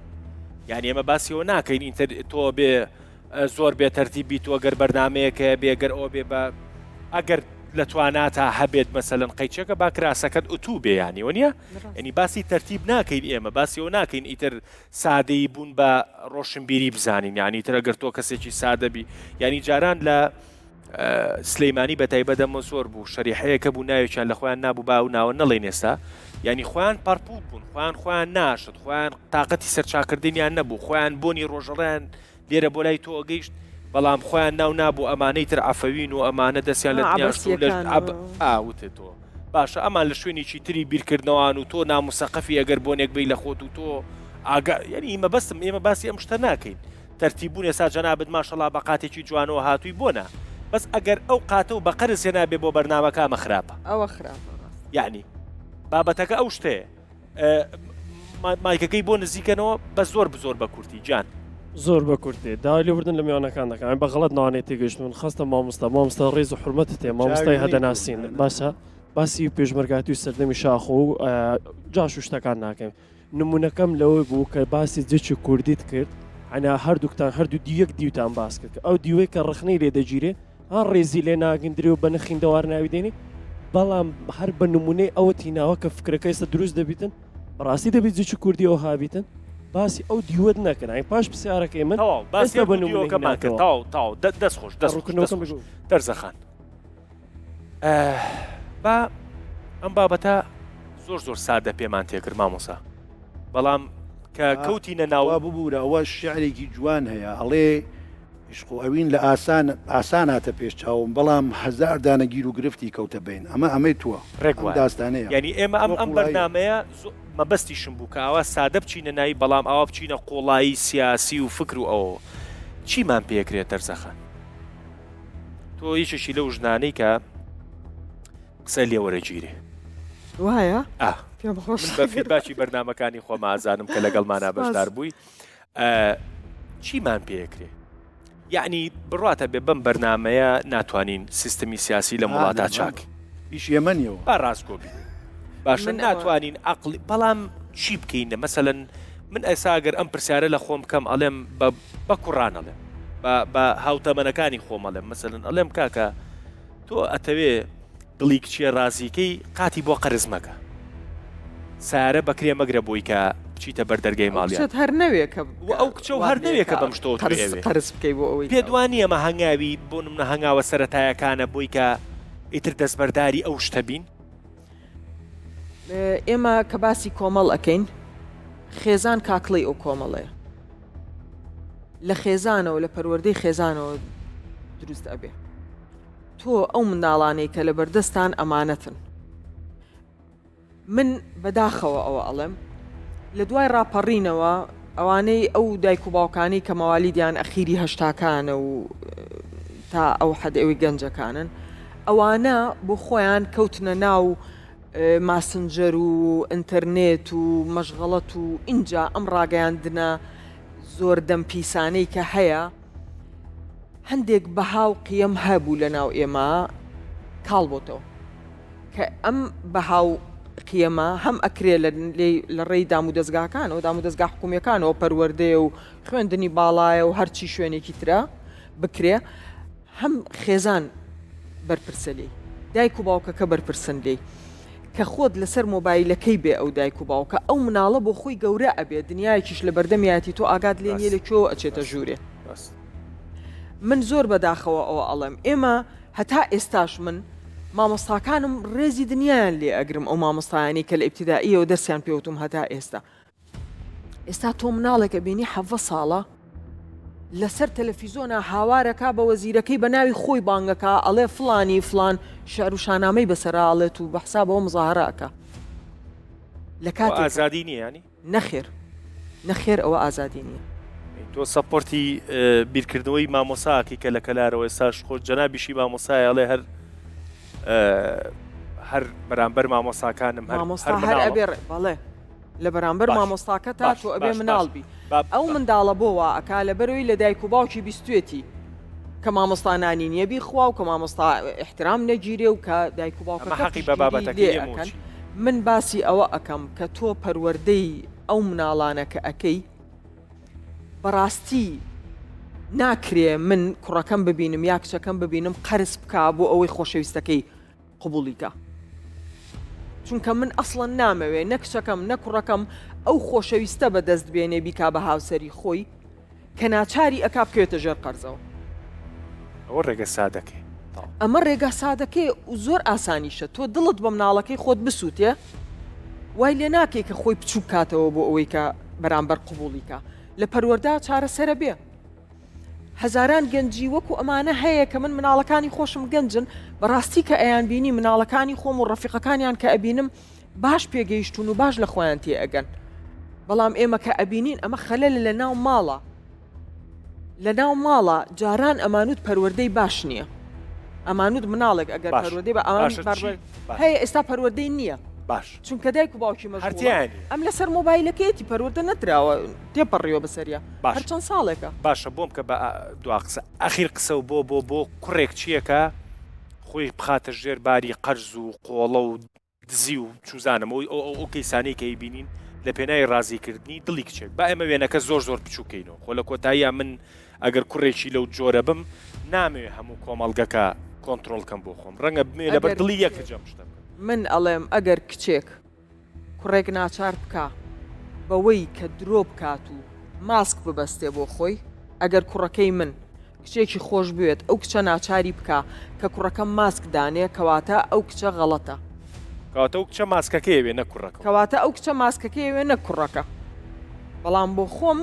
یانی ئێمە باسی ئەوە ناکەین ئینتەر تۆ بێ زۆر بێ تەرتیب بیت و ئەگەر بەرنامەیەک هەیە بێ گەر ئەوە بێ بە ئەگەر لە تواناتا هەبێت مەسەلەن قەیچەکە با کراسەکەت ئوتوو بێ یانی وەنیە یانی باسی تەرتیب ناکەین ئێمە باسی ئەوە ناکەین ئیتر سادەیی بوون بە ڕۆشنبیری بزانین یانی تر ئەگەر تۆ کەسێکی سادە بی یانی جاران لە سلەیمانی بە تایبەت ئەمە زۆر بوو شەریحەیەکە بوو ناوێکیان لە خۆیان نابوو با ئەو ناوە نەڵێن ئێستا یانی خۆیان پەڕپوت بوون خۆیان خۆیان ناشت خۆیان تااقەتی سەرچاکردنیان نەبوو خۆیان بۆنی ڕۆژەڵیان لێرە بۆ لای تۆ ئەگەیشت بەڵام خۆیان ناو نابوو ئەمانەی تر عەفەوین و ئەمانە دەستیان لە دنیا شت و لە ئا وتت تۆ باشە ئەمان لە شوێنێکی تری بیرکردنەوان و تۆ ناموسەقەفی ئەگەر بۆنێک بی لە خۆت و تۆ ئاگا یعنی مەبەستم ئێمە باسی ئەم شتە ناکەین تەرتیب بوون ئێستا جەنابت ماشەڵا بە قاتێکی جوانەوە هاتووی بۆ نا بەس ئەگەر ئەو قاتە و بە قەرز هێنابێ بۆ بەرنامەکە ئەمە خراپە ئەوە خراپە ڕاستە. یعنی بابەتەکە ئەو شتەیە مایکەکەی بۆ نزیکەنەوە بە زۆر بزۆر بە کورتی جان. زۆر بە کورتی داوای لێبوردن لە میوانەکان دەکەم بە غەڵەت ناوانەی تێگەیشتون خەستە مامۆستا مامۆستا ڕێز و حورمەتت هەیە مامۆستای هەدەناسین باشە باسی پێشمەرگاتی و سەردەمی شاخ و جاش و شتەکان ناکەین نمونەکەم لەوەی بوو کە باسی جچی کوردیت کرد ئەنا هەردووکتان هەردوو دیەک دیوتان باس کرد کە ئەو دیوەی کە ڕخنەی لێ دەگیرێ ها ڕێزی لێ ناگندرێ و بە نەخیندەوار ناوی دێنی بەڵام هەر بە نمونەی ئەوە تیناوە کە فکرەکە ئێستا دروست دەبیتن بەڕاستی دەبیت جچی کوردی ئەو هابیتن باسی ئەو دیوەت نەکەن ئەی پاش پرسیارەکەی من تەواو باسی ئێستا بە هەردوو نمونەی دیوەکەمان کرد هیناتەوە تەواو تەواو دەست خۆش دەست خۆش دەست ڕوونکردنەوەکەم خۆش بگو دەرزەخان با ئەم بابەتە زۆر زۆر سادە پێمان تێکرد مامۆسا بەڵام کە کەوتینە ناو وا ببوورە ئەوە شعرێکی جوان هەیە ئەڵێ عشق و ئەوین لە ئاسان ئاساناتە پێش چاوم بەڵام هەزار دانە گیر و گرفتی کەوتە بەین ئەمە ئەمەی تووە ڕێک ئەم وایە داستانەیە یعنی ئێمە ئەم بۆ ئەم قوڵایی بەرنامەیە مەبەستیشم بوو کە ئاوا سادە بچینە ناوی بەڵام ئاوا بچینە قوڵایی سیاسی و فکر و ئەوەوە چیمان پێکرێت تەرزەخان تۆ یەکێکی لەو ژنانەی کە قسە لێ وەرەگیرێ. وایە؟ ئا. پێم خۆش. من بە feedback ی بەرنامەکانی خۆم ئازانم کە لەگەڵمانا بەشدار بووی. چیمان پێکرێ؟ یعنی بڕاتە بێ بەم بەرنمەیە ناتوانین سیستمی سیاسی لەم وڵاتە چاک. ئیش ئێمە نییەوە. با ڕاستگۆ بین. باشە ناتوانین عەقڵی بەڵام چی بکەین مەسەلەن من ئێستا ئەگەر ئەم پرسیارە لە خۆم بکەم ئەڵێم بە بە کوڕان ئەڵێم بە بە هاوتەمەنەکانی خۆم ئەڵێم مەسەلەن ئەڵێم کاکە تۆ ئەتەوێ دڵی کچێ ڕازیکەی قاتی بۆ قەرز مەکە سارە بەکرێ مەگرە بۆی کە بچیتە بەر دەرگای ماڵیان کچەت هەر نەوێ کە و ئەو کچە و هەر نەوێ کە بەم شتەوە تۆ قەرز ئەوێ قەرز بکەی بۆ ئەوەی پێت وا نییە ئەمە هەنگاوی بۆ نمونە هەنگاوە سەرەتایەکانە بۆی کە ئیتر دەستبەرداری ئەو شتە بین؟ ئێمە کە باسی کۆمەڵ ئەکەین خێزان کاکڵەی ئەو کۆمەڵەیە لە خێزانەوە لە پەروەردەی خێزانەوە دروست ئەبێ تۆ ئەو منداڵانەی کە لە بەردەستان ئەمانەتن من بەداخەوە ئەوە ئەڵێم لە دوای ڕاپەڕینەوە ئەوانەی ئەو دایک و باوکانەی کە مەوالیدیان ئەخیری هەشتاکانە و تا ئەو حەد ئەوی گەنجەکانن ئەوانە بۆ خۆیان کەوتنە ناو. ماسنجەر و ئینتەرنێت و مەشغەڵەت و ئینجا ئەم ڕاگەیاندنە زۆر دەم پیسانەی کە هەیە هەندێک بەها و قیەم هەبوو لە ناو ئێمە کاڵ بۆتەوە کە ئەم بەها و قیەمە هەم ئەکرێ لە ڕێی دامودەزگاکانەوە دامودەزگا حکومیەکانەوە پەروەردەیە و خوێندنی باڵایە و هەرچی شوێنێکی ترە بکرێ هەم خێزان بەرپرسە لێی دایک و باوکەکە بەرپرسن لێی کە خۆت لەسەر مۆبایلەکەی بێ ئەو دایک و باوکە ئەو مناڵە بۆ خۆی گەورە ئەبێ دنیایەکیش لە بەردەمیایەتی تۆ ئاگات لێ نیە لە کوێوە ئەچێتە ژوورێ من زۆر بەداخەوە ئەوە ئەڵێم ئێمە هەتا ئێستاش من مامۆستاکانم ڕێزی دنیایان لێ ئەگرم ئەو مامۆستایانەی کە لە ئیبتیدائیەوە دەرسیان پێوتوم هەتا ئێستا ئێستا تۆ مناڵێک ئەبینی حەڤە ساڵە لەسەر تەلەفیزۆنا هاوارەکا بە وەزیرەکەی بە ناوی خۆی بانگەکا ئەڵێ فڵانی فڵان شعر و شانامەی بەسەرا ئەڵێت و بە حسابەوە مزاهرە ئەکا لە کاتێک ئازادی نییە ینی نەخێر نەخێر ئەوە ئازادی نییە. تۆ support ی بیرکردنەوەی مامۆساکی کە لە کەلارەوە ئێستاش خۆ جەنابیشی مامۆسایە ئەڵێ هەر هەر بەرامبەر مامۆساکانم هەر مامۆستا هەر ئەبێ بەڵێ لە بەرامبەر مامۆستاکەتا تۆ ئەبێ مناڵ بی ئەو منداڵە بۆ وا ئەکا لەبەرەوەی لە دایک و باوکی بیستوێتی کە مامۆستا نانی نییە بیخوا و کە مامۆستا ئیحترام نەگیرێ و کە دایک و باوکەکە حەقی بە پشتگیری بابەتەکەی لێ ئێمەوە ئەکەن چی؟ من باسی ئەوە ئەکەم کە تۆ پەروەردەی ئەو مناڵانە کە ئەکەی بەڕاستی ناکرێ من کوڕەکەم ببینم یا کچەکەم ببینم قەرز بکا بۆ ئەوەی خۆشەویستەکەی قبوڵی کا چونکە من ئەسڵەن نامەوێ نە کچەکەم نە کوڕەکەم ئەو خۆشەویستە بە دەست بێنێ بیکا بە هاوسەری خۆی کە ناچاری ئەکا بکەوێتە ژێر قەرزەوە. ئەوە ڕێگە سادەکەی. ئەمە ڕێگا سادەکەی و زۆر ئاسانیشە تۆ دڵت بە مناڵەکەی خۆت بسووتێ وای لێ ناکەی کە خۆی بچووک کاتەوە بۆ ئەوەی کە بەرامبەر قبوڵی کا لە پەروەردە چارەسەرە بێ. هەزاران گەنجی وەکو ئەمانە هەیە کە من مناڵەکانی خۆشم گەنجن بەڕاستی کە ئەیان بینی مناڵەکانی خۆم و ڕەفیقەکانیان کە ئەبینم باش پێگەیشتون و باش لە خۆیان تێ ئەگەن بەڵام ئێمە کە ئەبینین ئەمە خەلەل لە ناو ماڵە لە ناو ماڵە جاران ئەمانوت پەروەردەی باش نییە ئەمانوت مناڵێک ئەگەر پەروەردەی بە ئەمان هەیە ئێستا پەروەردەی نییە باش چونکە دایک و باوکی مەشغوڵە ئەم لەسەر مۆبایلەکەیەتی پەروەردە نەدراوە تێپەڕیوە بەسەریا باش هەر چەند ساڵێکە. باشە بۆم کە بە دوا قسە ئەخیر قسە و بۆ بۆ بۆ کوڕێک چیەکە خۆی بخاتە ژێر باری قەرز و قۆڵە و دزی و چوزانم ئەو ئەو ئەو کەیسانەی کە ئەیبینین لە پێناوی ڕازیکردنی دڵی کچێک با ئێمە وێنەکە زۆر زۆر بچووکەینەوە خۆ لە کۆتاییا من ئەگەر کوڕێکی لەو جۆرە بم نامەوێ هەموو کۆمەڵگەکە کۆنترۆڵ کەم بۆ خۆم ڕەنگە بمەوێ لەبەر ئەگەر دڵی یەک کچێک کچ ئەم شتە بکەم. من ئەڵێم ئەگەر کچێک کوڕێک ناچار بکا بەوەی کە درۆ بکات و ماسک ببەستێ بۆ خۆی، ئەگەر کوڕەکەی من کچێکی خۆش بوێت ئەو کچە ناچاری بکا کە کوڕەکەم ماسک دانێ کەواتە ئەو کچە غەڵەتە. کەواتە ئەو کچە ماسکەکەی ئەوێ نەک کوڕەکە. کەواتە ئەو کچە ماسکەکەی ئەوێ نەک کوڕەکە. بەڵام بۆ خۆم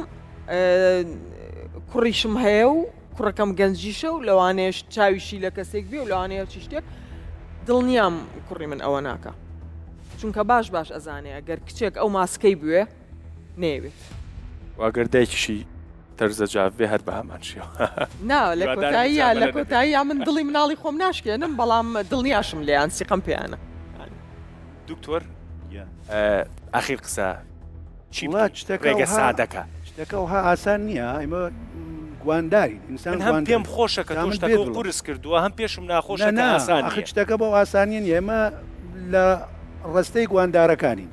کوڕیشم هەیە و کوڕەکەم گەنجیشە و لەوانەیەش چاویشی لە کەسێک بێ و لەوانەیە هەرچی شتێک دڵنیام کوڕی من ئەوە ناکا چونکە باش باش ئەزانێ گەر کچێک ئەو ماسکەی بوێ نەیەوێت. وە گەر دایکیشی تەرزە جاف بێ هەر بە هەمان شێوە. نا لە هیوادارم کۆتاییا مجاملە لە نەبێ. کۆتاییا من دڵی مناڵی خۆم ناشکێنم بەڵام دڵنیاشم لێیان سیقەم پێیانە. دکتۆر گیان. ئاخیر قسە چی وڵا بکەین شتەکە ڕێگە وەها سادەکە. شتەکە وەها ئاسان نییە ئێمە گواندارین ئینسان من هەم گواندارە پێم خۆشە کە جا تۆ من شتەکەو پێت بڵێم قورس کردووە هەم پێشم نا ناخۆشە کە نا ئاسان ئاخر نییە. شتەکە بەو ئاسانیە نییە ئێمە لە ڕەستەی گواندارەکانین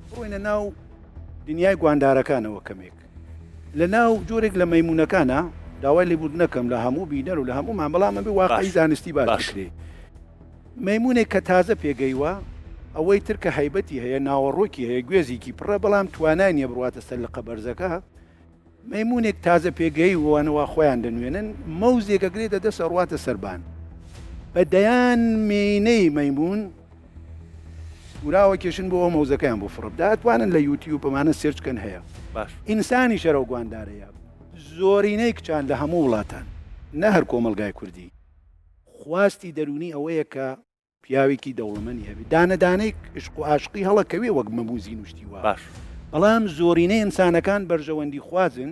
بڕۆینە ناو دنیای گواندارەکانەوە کەمێک لە ناو جۆرێک لە مەیمونەکانە داوای لێبوردن ئەکەم لە هەموو بینەر و لە هەموومان بەڵام ئەبێ واقعی باش زانستی باس باش. بکرێ مەیمونێک کە تازە پێگەیوە ئەوەی تر کە هەیبەتی هەیە ناوەڕۆکی هەیە گوێزیکی پڕە بەڵام توانای نیە بڕواتە سەر لقە بەرزەکە مەیمونێک تازە پێگەیوانە وا خۆیان دەنوێنن مەوزێک ئەگرێتە دەست ئەڕواتە سەربان بە دەیان مێینەی مەیمون وراوە کێشن بۆ ئەو مەوزەکەیان بۆ فڕ بدا ئەتوانن لە یوتیوب ئەمانە search کەن هەیە باش. ئینسانی شەرەو گواندارەیە زۆرینەی کچان لە هەموو وڵاتان نە هەر کۆمەڵگای کوردی خواستی دەروونی ئەوەیە کە پیاوێکی دەوڵەمەنی هەبێ دانە دانەی عشق و عاشقی هەڵەکەوێ وەک مەموزین و شتی وا باش. بەڵام زۆرینەی ئینسانەکان بەرژەوەندی خوازن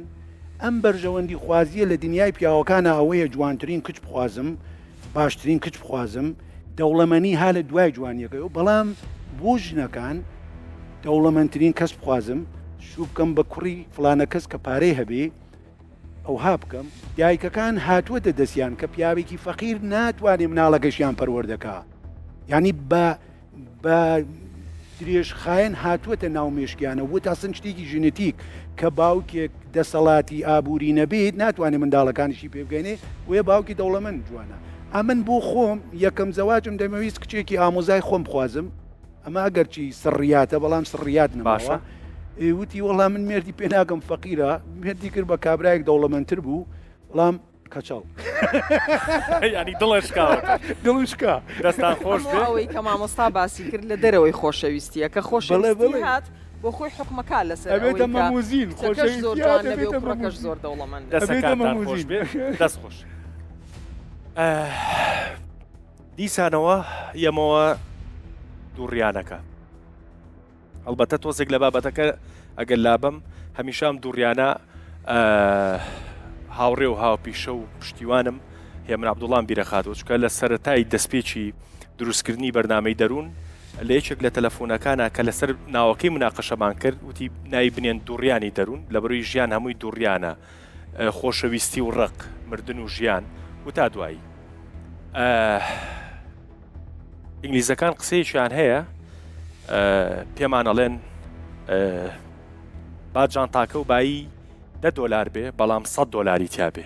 ئەم بەرژەوەندی خوازیە لە دنیای پیاوەکانا ئەوەیە جوانترین کچ بخوازم باشترین کچ بخوازم. دەوڵەمەنی ها لە دوای جوانیەکەی بەڵام بۆ ژنەکان دەوڵەمەندترین کەس بخوازم شوو بکەم بە کوڕی فڵانە کەس کە پارەی هەبێ ئەوها بکەم دایکەکان هاتووەتە دەستیان کە پیاوێکی فەقیر ناتوانێ مناڵەکەشیان پەروەردەکا یعنی بە بە درێژخایەن هاتووەتە ناو مێشکیانە وت ئەسن شتێکی ژنتیک کە باوکێک دەسەڵاتی ئابووری نەبێت ناتوانێت منداڵەکانیشی پێ بگەینێ بۆیە باوکی دەوڵەمەند جوانە ئەمن بۆ خۆم یەکەم زەواجم دەمەویست کچێکی ئامۆزای خۆم بخوازم ئەمە ئەگەرچی سڕیاتە بەڵام سڕیات نەماوە وتی وەڵام من مێردی پێ ناکەم فەقیرە مێردی کرد بە کابرایەک دەوڵەمەندتر بوو بەڵام کەچەڵ ینی دڵە شکاوە دڵ شکا دەستان خۆش بێ ئەوەی کە مامۆستا باسی کرد لە دەرەوەی خۆشەویستیە کە خۆشەویستی هات بۆ خۆی حکومەکە لەسەر ئەبێتە مەموزین خۆشەویستی زۆر جوان نەبێ و کوڕەکەش زۆر دەوڵەمەند دەستەکانتان خۆش بێ دەست خۆش دیسانەوە یەمەوە دووڕیانەکە هەڵبەتە تۆزێک لە بابەتەکە ئەگەر لابەم هەمیشە ئەم دووڕیانە هاوڕێ و هاوپیشە و پشتیوانم هێمن عەبدوڵام بیرەخاتەوە چونکە لە سەرەتای دەستپێکی دروستکردنی بەرنامەی دەروون لە یەکێک لە تەلەفۆنەکانە کە لەسەر ناوەکەی مناقەشەمان کرد وتی ناوی بنێن دووڕیانی دەروون لەبەروی ژیان هەمووی دووڕیانە خۆشەویستی و ڕق مردن و ژیان و تا دوایی ئینگلیزەکان قسەیەکیان هەیە پێمان ئەڵێن با جانتاکە و بایی دە دۆلار بێ بەڵام 100 دۆلاری تیا بێ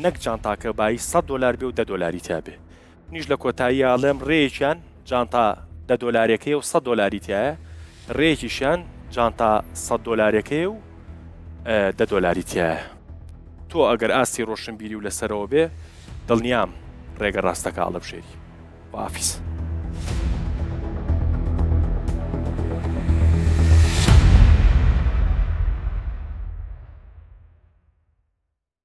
نەک جانتاکە بایی 100 دۆلار بێ و دە دۆلاری تیا بێ منیش لە کۆتاییا ئەڵێم ڕێیەکیان جانتا دە دۆلارەکەی و 100 دۆلاری تایە ڕێیەکیشیان جانتا 100 دۆلارەکەی و دە دۆلاری تایە تۆ ئەگەر ئاستی ڕۆشنبیری و لەسەرەوە بێ دڵنیام ڕێگە ڕاستەکە ئەڵبژێری. خواحافیز.